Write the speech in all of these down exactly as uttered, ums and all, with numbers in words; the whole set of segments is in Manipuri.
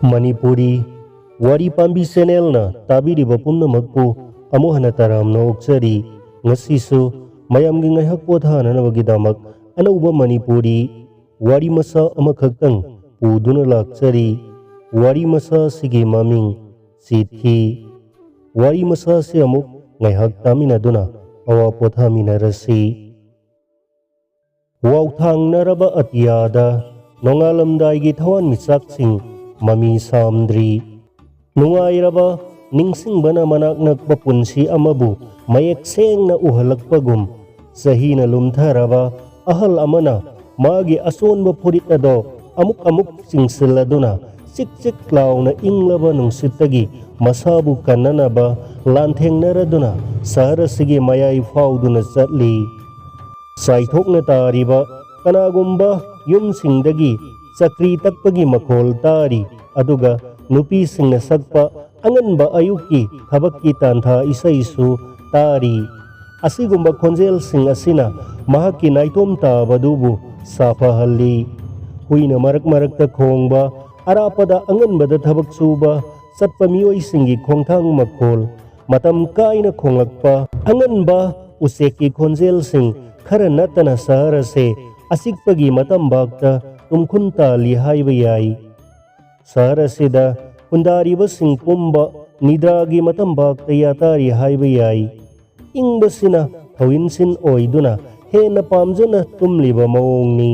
ꯃꯅꯤꯄꯨꯔꯤ ꯋꯥꯔꯤ ꯄꯥꯝꯕꯤ ꯆꯦꯅꯦꯜꯅ ꯇꯥꯕꯤꯔꯤꯕ ꯄꯨꯝꯅꯃꯛꯄꯨ ꯑꯃꯨꯛ ꯍꯟꯅ ꯇꯔꯥꯝꯅ ꯑꯣꯛꯆꯔꯤ꯫ ꯉꯁꯤꯁꯨ ꯃꯌꯥꯝꯒꯤ ꯉꯥꯏꯍꯥꯛ ꯄꯣꯊꯥꯅꯅꯕꯒꯤꯗꯃꯛ ꯑꯅꯧꯕ ꯃꯅꯤꯄꯨꯔꯤ ꯋꯥꯔꯤ ꯃꯆꯥ ꯑꯃꯈꯛꯇꯪ ꯄꯨꯗꯨꯅ ꯂꯥꯛꯆꯔꯤ꯫ ꯋꯥꯔꯤ ꯃꯆꯥ ꯑꯁꯤꯒꯤ ꯃꯃꯤꯡ ꯆꯤꯊꯤ꯫ ꯋꯥꯔꯤ ꯃꯆꯥ ꯑꯁꯤ ꯑꯃꯨꯛ ꯉꯥꯏꯍꯥꯛ ꯇꯥꯃꯤꯟꯅꯗꯨꯅ ꯑꯋꯥ ꯄꯣꯊꯥꯃꯤꯟꯅꯔꯁꯤ꯫ ꯋꯥꯎꯊꯥꯡꯅꯔꯕ ꯑꯇꯤꯌꯥꯗ ꯅꯣꯡꯉꯥꯜꯂꯝꯗꯥꯏꯒꯤ ꯊꯋꯥꯟꯃꯤꯆꯥꯛꯁꯤꯡ ꯃꯃꯤ ꯁꯥꯝꯗ꯭ꯔꯤ꯫ ꯅꯨꯡꯉꯥꯏꯔꯕ ꯅꯤꯡꯁꯤꯡꯕꯅ ꯃꯅꯥꯛ ꯅꯛꯄ ꯄꯨꯟꯁꯤ ꯑꯃꯕꯨ ꯃꯌꯦꯛ ꯁꯦꯡꯅ ꯎꯍꯜꯂꯛꯄꯒꯨꯝ, ꯆꯍꯤꯅ ꯂꯨꯝꯊꯔꯕ ꯑꯍꯜ ꯑꯃꯅ ꯃꯥꯒꯤ ꯑꯆꯣꯟꯕ ꯐꯨꯔꯤꯠ ꯑꯗꯣ ꯑꯃꯨꯛ ꯑꯃꯨꯛ ꯆꯤꯡꯁꯤꯜꯂꯗꯨꯅ ꯆꯤꯛ ꯆꯤꯛ ꯂꯥꯎꯅ ꯏꯪꯂꯕ ꯅꯨꯡꯁꯤꯠꯇꯒꯤ ꯃꯁꯥꯕꯨ ꯀꯟꯅꯅꯕ ꯂꯥꯟꯊꯦꯡꯅꯔꯗꯨꯅ ꯁꯍꯔ ꯑꯁꯤꯒꯤ ꯃꯌꯥꯏ ꯐꯥꯎꯗꯨꯅ ꯆꯠꯂꯤ꯫ ꯆꯥꯏꯊꯣꯛꯅ ꯇꯥꯔꯤꯕ ꯀꯅꯥꯒꯨꯝꯕ ꯌꯨꯝꯁꯤꯡꯗꯒꯤ ꯆꯀ꯭ꯔꯤ ꯇꯛꯄꯒꯤ ꯃꯈꯣꯜ ꯇꯥꯔꯤ, ꯑꯗꯨꯒ ꯅꯨꯄꯤꯁꯤꯡꯅ ꯁꯛꯄ ꯑꯉꯟꯕ ꯑꯌꯨꯛꯀꯤ ꯊꯕꯛꯀꯤ ꯇꯥꯟꯊꯥ ꯏꯁꯩꯁꯨ ꯇꯥꯔꯤ꯫ ꯑꯁꯤꯒꯨꯝꯕ ꯈꯣꯟꯖꯦꯜꯁꯤꯡ ꯑꯁꯤꯅ ꯃꯍꯥꯛꯀꯤ ꯅꯥꯏꯇꯣꯝ ꯇꯥꯕꯗꯨꯕꯨ ꯁꯥꯐꯍꯜꯂꯤ꯫ ꯍꯨꯏꯅ ꯃꯔꯛ ꯃꯔꯛꯇ ꯈꯣꯡꯕ, ꯑꯔꯥꯞꯄꯗ ꯑꯉꯟꯕꯗ ꯊꯕꯛ ꯁꯨꯕ ꯆꯠꯄ ꯃꯤꯑꯣꯏꯁꯤꯡꯒꯤ ꯈꯣꯡꯊꯥꯡ ꯃꯈꯣꯜ, ꯃꯇꯝ ꯀꯥꯏꯅ ꯈꯣꯡꯂꯛꯄ ꯑꯉꯟꯕ ꯎꯆꯦꯛꯀꯤ ꯈꯣꯟꯖꯦꯜꯁꯤꯡ ꯈꯔ ꯅꯠꯇꯅ ꯁꯍꯔ ꯑꯁꯦ ꯑꯆꯤꯛꯄꯒꯤ ꯃꯇꯝꯕꯥꯛꯇ ꯇꯨꯝꯈꯨꯟ ꯇꯥꯜꯂꯤ ꯍꯥꯏꯕ ꯌꯥꯏ꯫ ꯁꯍꯔ ꯑꯁꯤꯗ ꯈꯨꯟꯗꯥꯔꯤꯕꯁꯤꯡ ꯄꯨꯝꯕ ꯅꯤꯗ꯭ꯔꯥꯒꯤ ꯃꯇꯝꯕꯥꯛꯇ ꯌꯥꯇꯥꯔꯤ ꯍꯥꯏꯕ ꯌꯥꯏ꯫ ꯏꯪꯕꯁꯤꯅ ꯊꯧꯏꯟꯁꯤꯟ ꯑꯣꯏꯗꯨꯅ ꯍꯦꯟꯅ ꯄꯥꯝꯖꯅ ꯇꯨꯝꯂꯤꯕ ꯃꯑꯣꯡꯅꯤ꯫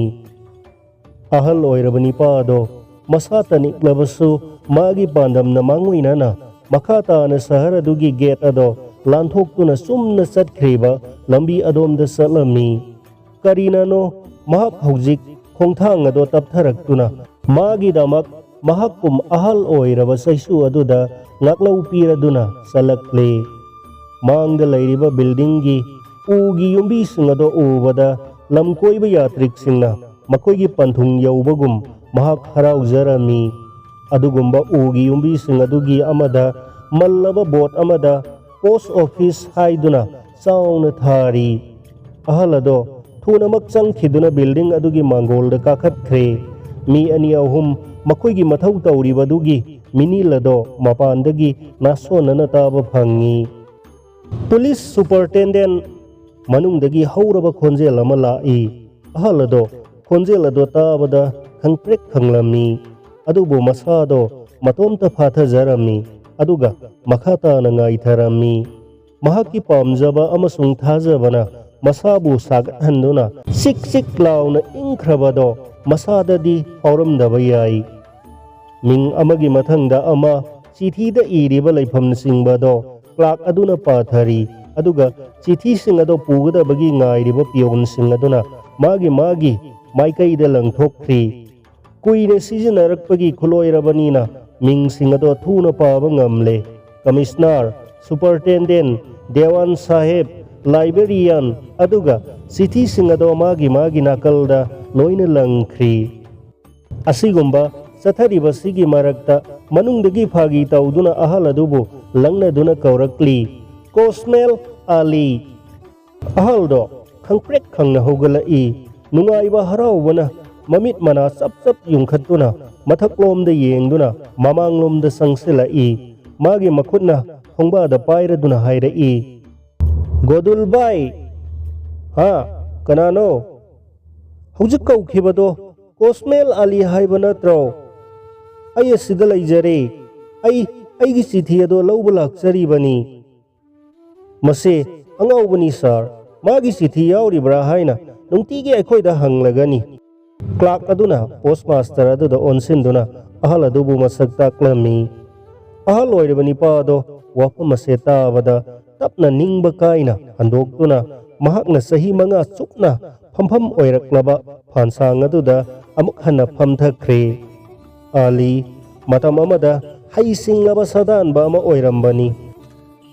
ꯑꯍꯜ ꯑꯣꯏꯔꯕ ꯅꯤꯄꯥ ꯑꯗꯣ ꯃꯁꯥ ꯇꯅꯤꯛꯂꯕꯁꯨ ꯃꯥꯒꯤ ꯄꯥꯟꯗꯝꯅ ꯃꯥꯡꯑꯣꯏꯅꯅ ꯃꯈꯥ ꯇꯥꯅ ꯁꯍꯔ ꯑꯗꯨꯒꯤ ꯒꯦꯠ ꯑꯗꯣ ꯂꯥꯟꯊꯣꯛꯇꯨꯅ ꯆꯨꯝꯅ ꯆꯠꯈ꯭ꯔꯤꯕ ꯂꯝꯕꯤ ꯑꯗꯣꯝꯗ ꯆꯠꯂꯝꯃꯤ꯫ ꯀꯔꯤꯅꯅꯣ ꯃꯍꯥꯛ ꯍꯧꯖꯤꯛ ꯈꯣꯡꯊꯥꯡ ꯑꯗꯣ ꯇꯞꯊꯔꯛꯇꯨꯅ ꯃꯥꯒꯤꯗꯃꯛ ꯃꯍꯥꯛꯀꯨꯝ ꯑꯍꯜ ꯑꯣꯏꯔꯕ ꯆꯩꯁꯨ ꯑꯗꯨꯗ ꯉꯥꯛꯂꯧ ꯄꯤꯔꯗꯨꯅ ꯆꯠꯂꯛꯂꯦ꯫ ꯃꯥꯡꯗ ꯂꯩꯔꯤꯕ ꯕꯤꯜꯗꯤꯡꯒꯤ ꯎꯒꯤ ꯌꯨꯝꯕꯤꯁꯤꯡ ꯑꯗꯣ ꯎꯕꯗ ꯂꯝ ꯀꯣꯏꯕ ꯌꯥꯇ꯭ꯔꯤꯛꯁꯤꯡꯅ ꯃꯈꯣꯏꯒꯤ ꯄꯟꯊꯨꯡ ꯌꯧꯕꯒꯨꯝ ꯃꯍꯥꯛ ꯍꯔꯥꯎꯖꯔꯝꯃꯤ꯫ ꯑꯗꯨꯒꯨꯝꯕ ꯎꯒꯤ ꯌꯨꯝꯕꯤꯁꯤꯡ ꯑꯗꯨꯒꯤ ꯑꯃꯗ ꯃꯜꯂꯕ ꯕꯣꯠ ꯑꯃꯗ "ꯄꯣꯁ ꯑꯣꯐꯤꯁ" ꯍꯥꯏꯗꯨꯅ ꯆꯥꯎꯅ ꯊꯥꯔꯤ꯫ ꯑꯍꯜ ꯑꯗꯣ ꯊꯨꯅꯃꯛ ꯆꯪꯈꯤꯗꯨꯅ ꯕꯤꯜꯗꯤꯡ ꯑꯗꯨꯒꯤ ꯃꯥꯡꯒꯣꯜꯗ ꯀꯥꯈꯠꯈ꯭ꯔꯦ꯫ ꯃꯤ ꯑꯅꯤ ꯑꯍꯨꯝ ꯃꯈꯣꯏꯒꯤ ꯃꯊꯧ ꯇꯧꯔꯤꯕꯗꯨꯒꯤ ꯃꯤꯅꯤꯜ ꯑꯗꯣ ꯃꯄꯥꯟꯗꯒꯤ ꯅꯥꯁꯣꯟꯅꯅ ꯇꯥꯕ ꯐꯪꯉꯤ꯫ "Police superintendent!" ꯃꯅꯨꯡꯗꯒꯤ ꯍꯧꯔꯕ ꯈꯣꯟꯖꯦꯜ ꯑꯃ ꯂꯥꯛꯏ꯫ ꯑꯍꯜ ꯑꯗꯣ ꯈꯣꯟꯖꯦꯜ ꯑꯗꯣ ꯇꯥꯕꯗ ꯈꯪꯄ꯭ꯔꯦꯛ ꯈꯪꯂꯝꯃꯤ, ꯑꯗꯨꯕꯨ ꯃꯁꯥꯗꯣ ꯃꯇꯣꯝꯇ ꯐꯥꯊꯖꯔꯝꯃꯤ, ꯑꯗꯨꯒ ꯃꯈꯥ ꯇꯥꯅ ꯉꯥꯏꯊꯔꯝꯃꯤ꯫ ꯃꯍꯥꯛꯀꯤ ꯄꯥꯝꯖꯕ ꯑꯃꯁꯨꯡ ꯊꯥꯖꯕꯅ ꯃꯁꯥꯕꯨ ꯁꯥꯒꯠꯍꯟꯗꯨꯅ ꯆꯤꯛ ꯆꯤꯛ ꯂꯥꯎꯅ ꯏꯪꯈ꯭ꯔꯕꯗꯣ ꯃꯁꯥꯗꯗꯤ ꯐꯥꯎꯔꯝꯗꯕ ꯌꯥꯏ꯫ ꯃꯤꯡ ꯑꯃꯒꯤ ꯃꯊꯪꯗ ꯑꯃ ꯆꯤꯊꯤꯗ ꯏꯔꯤꯕ ꯂꯩꯐꯝꯅꯆꯤꯡꯕꯗꯣ ꯀ꯭ꯂꯥꯔꯛ ꯑꯗꯨꯅ ꯄꯥꯊꯔꯤ, ꯑꯗꯨꯒ ꯆꯤꯊꯤꯁꯤꯡ ꯑꯗꯣ ꯄꯨꯒꯗꯕꯒꯤ ꯉꯥꯏꯔꯤꯕ ꯄꯤꯌꯣꯟꯁꯤꯡ ꯑꯗꯨꯅ ꯃꯥꯒꯤ ꯃꯥꯒꯤ ꯃꯥꯏꯀꯩꯗ ꯂꯪꯊꯣꯛꯈ꯭ꯔꯤ꯫ ꯀꯨꯏꯅ ꯁꯤꯖꯤꯟꯅꯔꯛꯄꯒꯤ ꯈꯨꯠꯂꯣꯏꯔꯕꯅꯤꯅ ꯃꯤꯡꯁꯤꯡ ꯑꯗꯣ ꯊꯨꯅ ꯄꯥꯕ ꯉꯝꯂꯦ꯫ ꯀꯃꯤꯁꯅꯔ, ꯁꯨꯄꯔꯇꯦꯟꯗꯦꯟ, ꯗꯦꯋꯥꯟ ꯁꯥꯍꯦꯕ, ꯂꯥꯏꯕ꯭ꯔꯦꯔꯤꯌꯥꯟ, ꯑꯗꯨꯒ ꯆꯤꯊꯤꯁꯤꯡ ꯑꯗꯣ ꯃꯥꯒꯤ ꯃꯥꯒꯤ ꯅꯥꯀꯜꯗ ꯂꯣꯏꯅ ꯂꯪꯈ꯭ꯔꯤ꯫ ꯑꯁꯤꯒꯨꯝꯕ ꯆꯠꯊꯔꯤꯕꯁꯤꯒꯤ ꯃꯔꯛꯇ ꯃꯅꯨꯡꯗꯒꯤ ꯐꯥꯒꯤ ꯇꯧꯗꯨꯅ ꯑꯍꯜ ꯑꯗꯨꯕꯨ ꯂꯪꯅꯗꯨꯅ ꯀꯧꯔꯛꯂꯤ, "ꯀꯣꯁꯃꯦꯜ ꯑꯥꯂꯤ!" ꯑꯍꯜꯗꯣ ꯈꯪꯄ꯭ꯔꯦꯛ ꯈꯪꯅ ꯍꯧꯒꯠꯂꯛꯏ꯫ ꯅꯨꯡꯉꯥꯏꯕ ꯍꯔꯥꯎꯕꯅ ꯃꯃꯤꯠ ꯃꯅꯥ ꯆꯞ ꯆꯞ ꯌꯨꯡꯈꯠꯇꯨꯅ ꯃꯊꯛꯂꯣꯝꯗ ꯌꯦꯡꯗꯨꯅ ꯃꯃꯥꯡꯂꯣꯝꯗ ꯆꯪꯁꯤꯜꯂꯛꯏ꯫ ꯃꯥꯒꯤ ꯃꯈꯨꯠꯅ ꯈꯣꯡꯕꯥꯗ ꯄꯥꯏꯔꯗꯨꯅ ꯍꯥꯏꯔꯛꯏ, "ꯒꯣꯗꯨꯜ ꯚꯥꯏ!" "ꯍꯥ? ꯀꯅꯥꯅꯣ?" "ꯍꯧꯖꯤꯛ ꯀꯧꯈꯤꯕꯗꯣ ꯀꯣꯁꯃꯦꯜ ꯑꯂꯤ ꯍꯥꯏꯕ ꯅꯠꯇ꯭ꯔꯣ? ꯑꯩ ꯑꯁꯤꯗ ꯂꯩꯖꯔꯦ꯫ ꯑꯩ ꯑꯩꯒꯤ ꯆꯤꯊꯤ ꯑꯗꯣ ꯂꯧꯕ ꯂꯥꯛꯆꯔꯤꯕꯅꯤ꯫" "ꯃꯁꯦ ꯑꯉꯥꯎꯕꯅꯤ ꯁꯥꯔ, ꯃꯥꯒꯤ ꯆꯤꯊꯤ ꯌꯥꯎꯔꯤꯕ꯭ꯔꯥ ꯍꯥꯏꯅ ꯅꯨꯡꯇꯤꯒꯤ ꯑꯩꯈꯣꯏꯗ ꯍꯪꯂꯒꯅꯤ꯫" ꯀ꯭ꯂꯥꯔꯛ ꯑꯗꯨꯅ ꯄꯣꯁꯃꯥꯁꯇꯔ ꯑꯗꯨꯗ ꯑꯣꯟꯁꯤꯟꯗꯨꯅ ꯑꯍꯜ ꯑꯗꯨꯕꯨ ꯃꯁꯛ ꯇꯥꯛꯂꯝꯃꯤ꯫ ꯑꯍꯜ ꯑꯣꯏꯔꯕ ꯅꯤꯄꯥ ꯑꯗꯣ ꯋꯥꯐꯝ ꯑꯁꯦ ꯇꯥꯕꯗ ꯇꯞꯅ ꯅꯤꯡꯕ ꯀꯥꯏꯅ ꯍꯟꯗꯣꯛꯇꯨꯅ ꯃꯍꯥꯛꯅ ꯆꯍꯤ ꯃꯉꯥ ꯆꯨꯞꯅ ꯐꯝꯐꯝ ꯑꯣꯏꯔꯛꯂꯕ ꯐꯥꯟꯁꯥꯡ ꯑꯗꯨꯗ ꯑꯃꯨꯛ ꯍꯟꯅ ꯐꯝꯊꯈ꯭ꯔꯦ꯫ ꯑꯥꯂꯤ ꯃꯇꯝ ꯑꯃꯗ ꯍꯩꯁꯤꯡꯂꯕ ꯁꯥꯗꯥꯟꯕ ꯑꯃ ꯑꯣꯏꯔꯝꯕꯅꯤ꯫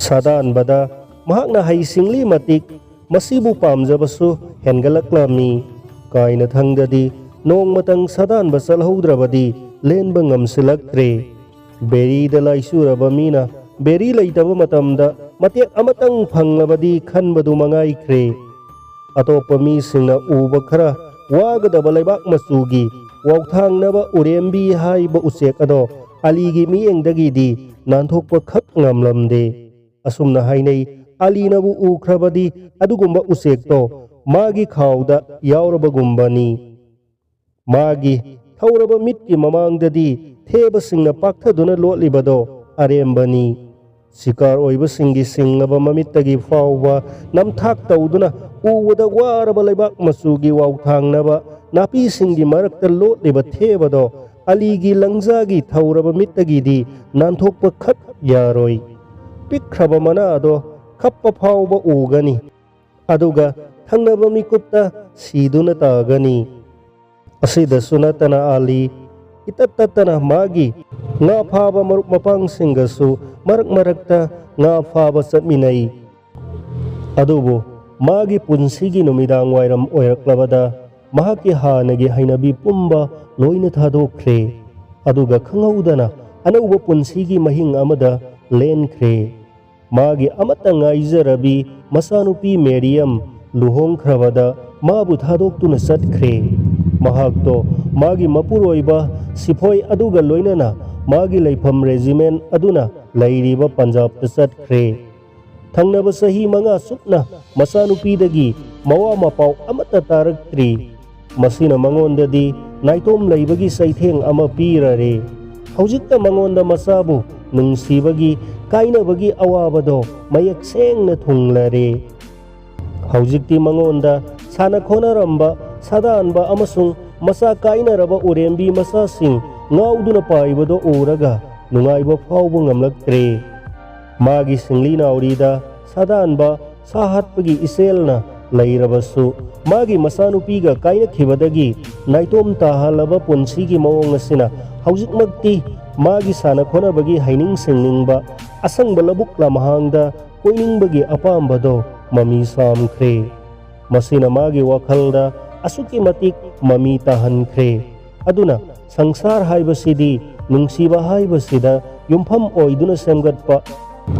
ꯁꯥꯗꯥꯟꯕꯗ ꯃꯍꯥꯛꯅ ꯍꯩꯁꯤꯡꯂꯤ ꯃꯇꯤꯛ ꯃꯁꯤꯕꯨ ꯄꯥꯝꯖꯕꯁꯨ ꯍꯦꯟꯒꯠꯂꯛꯂꯝꯃꯤ꯫ ꯀꯥꯏꯅꯊꯪꯗꯗꯤ ꯅꯣꯡꯃꯇꯪ ꯁꯥꯗꯥꯟꯕ ꯆꯠꯍꯧꯗ꯭ꯔꯕꯗꯤ ꯂꯦꯟꯕ ꯉꯝꯁꯤꯜꯂꯛꯇ꯭ꯔꯦ꯫ ꯕꯦꯔꯤꯗ ꯂꯥꯏꯆꯨꯔꯕ ꯃꯤꯅ ꯕꯦꯔꯤ ꯂꯩꯇꯕ ꯃꯇꯝꯗ ꯃꯇꯦꯛ ꯑꯃꯇꯪ ꯐꯪꯂꯕꯗꯤ ꯈꯟꯕꯗꯨ ꯃꯉꯥꯏꯈ꯭ꯔꯦ꯫ ꯑꯇꯣꯞꯄ ꯃꯤꯁꯤꯡꯅ ꯎꯕ ꯈꯔ ꯋꯥꯒꯗꯕ ꯂꯩꯕꯥꯛ ꯃꯆꯨꯒꯤ ꯋꯥꯎꯊꯥꯡꯅꯕ ꯎꯔꯦꯝꯕꯤ ꯍꯥꯏꯕ ꯎꯆꯦꯛ ꯑꯗꯣ ꯑꯂꯤꯒꯤ ꯃꯤꯠꯌꯦꯡꯗꯒꯤꯗꯤ ꯅꯥꯟꯊꯣꯛꯄ ꯈꯛ ꯉꯝꯂꯝꯗꯦ꯫ ꯑꯁꯨꯝꯅ ꯍꯥꯏꯅꯩ, ꯑꯂꯤꯅꯕꯨ ꯎꯈ꯭ꯔꯕꯗꯤ ꯑꯗꯨꯒꯨꯝꯕ ꯎꯆꯦꯛꯇꯣ ꯃꯥꯒꯤ ꯈꯥꯎꯗ ꯌꯥꯎꯔꯕꯒꯨꯝꯕꯅꯤ꯫ ꯃꯥꯒꯤ ꯊꯧꯔꯕ ꯃꯤꯠꯀꯤ ꯃꯃꯥꯡꯗꯗꯤ ꯊꯦꯕꯁꯤꯡꯅ ꯄꯥꯛꯊꯗꯨꯅ ꯂꯣꯠꯂꯤꯕꯗꯣ ꯑꯔꯦꯝꯕꯅꯤ꯫ ꯁꯤꯀꯥꯔ ꯑꯣꯏꯕꯁꯤꯡꯒꯤ ꯁꯤꯡꯂꯕ ꯃꯃꯤꯠꯇꯒꯤ ꯐꯥꯎꯕ ꯅꯝꯊꯥꯛ ꯇꯧꯗꯨꯅ ꯎꯕꯗ ꯋꯥꯔꯕ ꯂꯩꯕꯥꯛ ꯃꯆꯨꯒꯤ ꯋꯥꯎꯊꯥꯡꯅꯕ ꯅꯥꯄꯤꯁꯤꯡꯒꯤ ꯃꯔꯛꯇ ꯂꯣꯠꯂꯤꯕ ꯊꯦꯕꯗꯣ ꯑꯂꯤꯒꯤ ꯂꯪꯖꯥꯒꯤ ꯊꯧꯔꯕ ꯃꯤꯠꯇꯒꯤꯗꯤ ꯅꯥꯟꯊꯣꯛꯄ ꯈꯛ ꯌꯥꯔꯣꯏ꯫ ꯄꯤꯛꯈ꯭ꯔꯕ ꯃꯅꯥ ꯑꯗꯣ ꯈꯞꯄ ꯐꯥꯎꯕ ꯎꯒꯅꯤ꯫ ꯑꯗꯨꯒ ꯊꯪꯅꯕ ꯃꯤꯀꯨꯞꯇ ꯁꯤꯗꯨꯅ ꯇꯥꯒꯅꯤ꯫ ꯑꯁꯤꯗꯁꯨ ꯅꯠꯇꯅ ꯑꯂꯤ ꯏꯇꯠ ꯇꯠꯇꯅ ꯃꯥꯒꯤ ꯉꯥ ꯐꯥꯕ ꯃꯔꯨꯞ ꯃꯄꯥꯡꯁꯤꯡꯒꯁꯨ ꯃꯔꯛ ꯃꯔꯛꯇ ꯉꯥ ꯐꯥꯕ ꯆꯠꯃꯤꯟꯅꯩ꯫ ꯑꯗꯨꯕꯨ ꯃꯥꯒꯤ ꯄꯨꯟꯁꯤꯒꯤ ꯅꯨꯃꯤꯗꯥꯡ ꯋꯥꯏꯔꯝ ꯑꯣꯏꯔꯛꯂꯕꯗ ꯃꯍꯥꯛꯀꯤ ꯍꯥꯟꯅꯒꯤ ꯍꯩꯅꯕꯤ ꯄꯨꯝꯕ ꯂꯣꯏꯅ ꯊꯥꯗꯣꯛꯈ꯭ꯔꯦ꯫ ꯑꯗꯨꯒ ꯈꯪꯍꯧꯗꯅ ꯑꯅꯧꯕ ꯄꯨꯟꯁꯤꯒꯤ ꯃꯍꯤꯡ ꯑꯃꯗ ꯂꯦꯟꯈ꯭ꯔꯦ꯫ ꯃꯥꯒꯤ ꯑꯃꯠꯇ ꯉꯥꯏꯖꯔꯕꯤ ꯃꯆꯥꯅꯨꯄꯤ ꯃꯦꯔꯤꯌꯝ ꯂꯨꯍꯣꯡꯈ꯭ꯔꯕꯗ ꯃꯥꯕꯨ ꯊꯥꯗꯣꯛꯇꯨꯅ ꯆꯠꯈ꯭ꯔꯦ꯫ ꯃꯍꯥꯛꯇꯣ ꯃꯥꯒꯤ ꯃꯄꯨꯔꯣꯏꯕ ꯁꯤꯐꯣꯏ ꯑꯗꯨꯒ ꯂꯣꯏꯅꯅ ꯃꯥꯒꯤ ꯂꯩꯐꯝ ꯔꯦꯖꯤꯃꯦꯟ ꯑꯗꯨꯅ ꯂꯩꯔꯤꯕ ꯄꯟꯖꯥꯕꯇ ꯆꯠꯈ꯭ꯔꯦ꯫ ꯊꯪꯅꯕ ꯆꯍꯤ ꯃꯉꯥ ꯆꯨꯞꯅ ꯃꯆꯥꯅꯨꯄꯤꯗꯒꯤ ꯃꯋꯥ ꯃꯄꯥꯎ ꯑꯃꯠꯇ ꯇꯥꯔꯛꯇ꯭ꯔꯤ꯫ ꯃꯁꯤꯅ ꯃꯉꯣꯟꯗꯗꯤ ꯅꯥꯏꯇꯣꯝ ꯂꯩꯕꯒꯤ ꯆꯩꯊꯦꯡ ꯑꯃ ꯄꯤꯔꯔꯦ꯫ ꯍꯧꯖꯤꯛꯇ ꯃꯉꯣꯟꯗ ꯃꯆꯥꯕꯨ ꯅꯨꯡꯁꯤꯕꯒꯤ ꯀꯥꯏꯅꯕꯒꯤ ꯑꯋꯥꯕꯗꯣ ꯃꯌꯦꯛ ꯁꯦꯡꯅ ꯊꯨꯡꯂꯔꯦ꯫ ꯍꯧꯖꯤꯛꯇꯤ ꯃꯉꯣꯟꯗ ꯁꯥꯟꯅ ꯈꯣꯠꯅꯔꯝꯕ, ꯁꯥꯗꯥꯟꯕ ꯑꯃꯁꯨꯡ ꯃꯆꯥ ꯀꯥꯏꯅꯔꯕ ꯎꯔꯦꯝꯕꯤ ꯃꯆꯥꯁꯤꯡ ꯉꯥꯎꯗꯨꯅ ꯄꯥꯏꯕꯗꯣ ꯎꯔꯒ ꯅꯨꯡꯉꯥꯏꯕ ꯐꯥꯎꯕ ꯉꯝꯂꯛꯇ꯭ꯔꯦ꯫ ꯃꯥꯒꯤ ꯁꯤꯡꯂꯤ ꯅꯥꯎꯔꯤꯗ ꯁꯥꯗꯥꯟꯕ ꯁꯥ ꯍꯥꯠꯄꯒꯤ ꯏꯆꯦꯜꯅ ꯂꯩꯔꯕꯁꯨ, ꯃꯥꯒꯤ ꯃꯆꯥꯅꯨꯄꯤꯒ ꯀꯥꯏꯅꯈꯤꯕꯗꯒꯤ ꯅꯥꯏꯇꯣꯝ ꯇꯥꯍꯜꯂꯕ ꯄꯨꯟꯁꯤꯒꯤ ꯃꯑꯣꯡ ꯑꯁꯤꯅ ꯍꯧꯖꯤꯛꯃꯛꯇꯤ ꯃꯥꯒꯤ ꯁꯥꯟꯅ ꯈꯣꯠꯅꯕꯒꯤ ꯍꯩꯅꯤꯡ ꯁꯤꯡꯅꯤꯡꯕ, ꯑꯁꯪꯕ ꯂꯧꯕꯨꯛ ꯂꯝꯍꯥꯡꯗ ꯀꯣꯏꯅꯤꯡꯕꯒꯤ ꯑꯄꯥꯝꯕꯗꯣ ꯃꯃꯤ ꯁꯥꯝꯈ꯭ꯔꯦ꯫ ꯃꯁꯤꯅ ꯃꯥꯒꯤ ꯋꯥꯈꯜꯗ ꯑꯁꯨꯛꯀꯤ ꯃꯇꯤꯛ ꯃꯃꯤ ꯇꯥꯍꯟꯈ꯭ꯔꯦ꯫ ꯑꯗꯨꯅ ꯁꯪꯁꯥꯔ ꯍꯥꯏꯕꯁꯤꯗꯤ ꯅꯨꯡꯁꯤꯕ ꯍꯥꯏꯕꯁꯤꯗ ꯌꯨꯝꯐꯝ ꯑꯣꯏꯗꯨꯅ ꯁꯦꯝꯒꯠꯄ,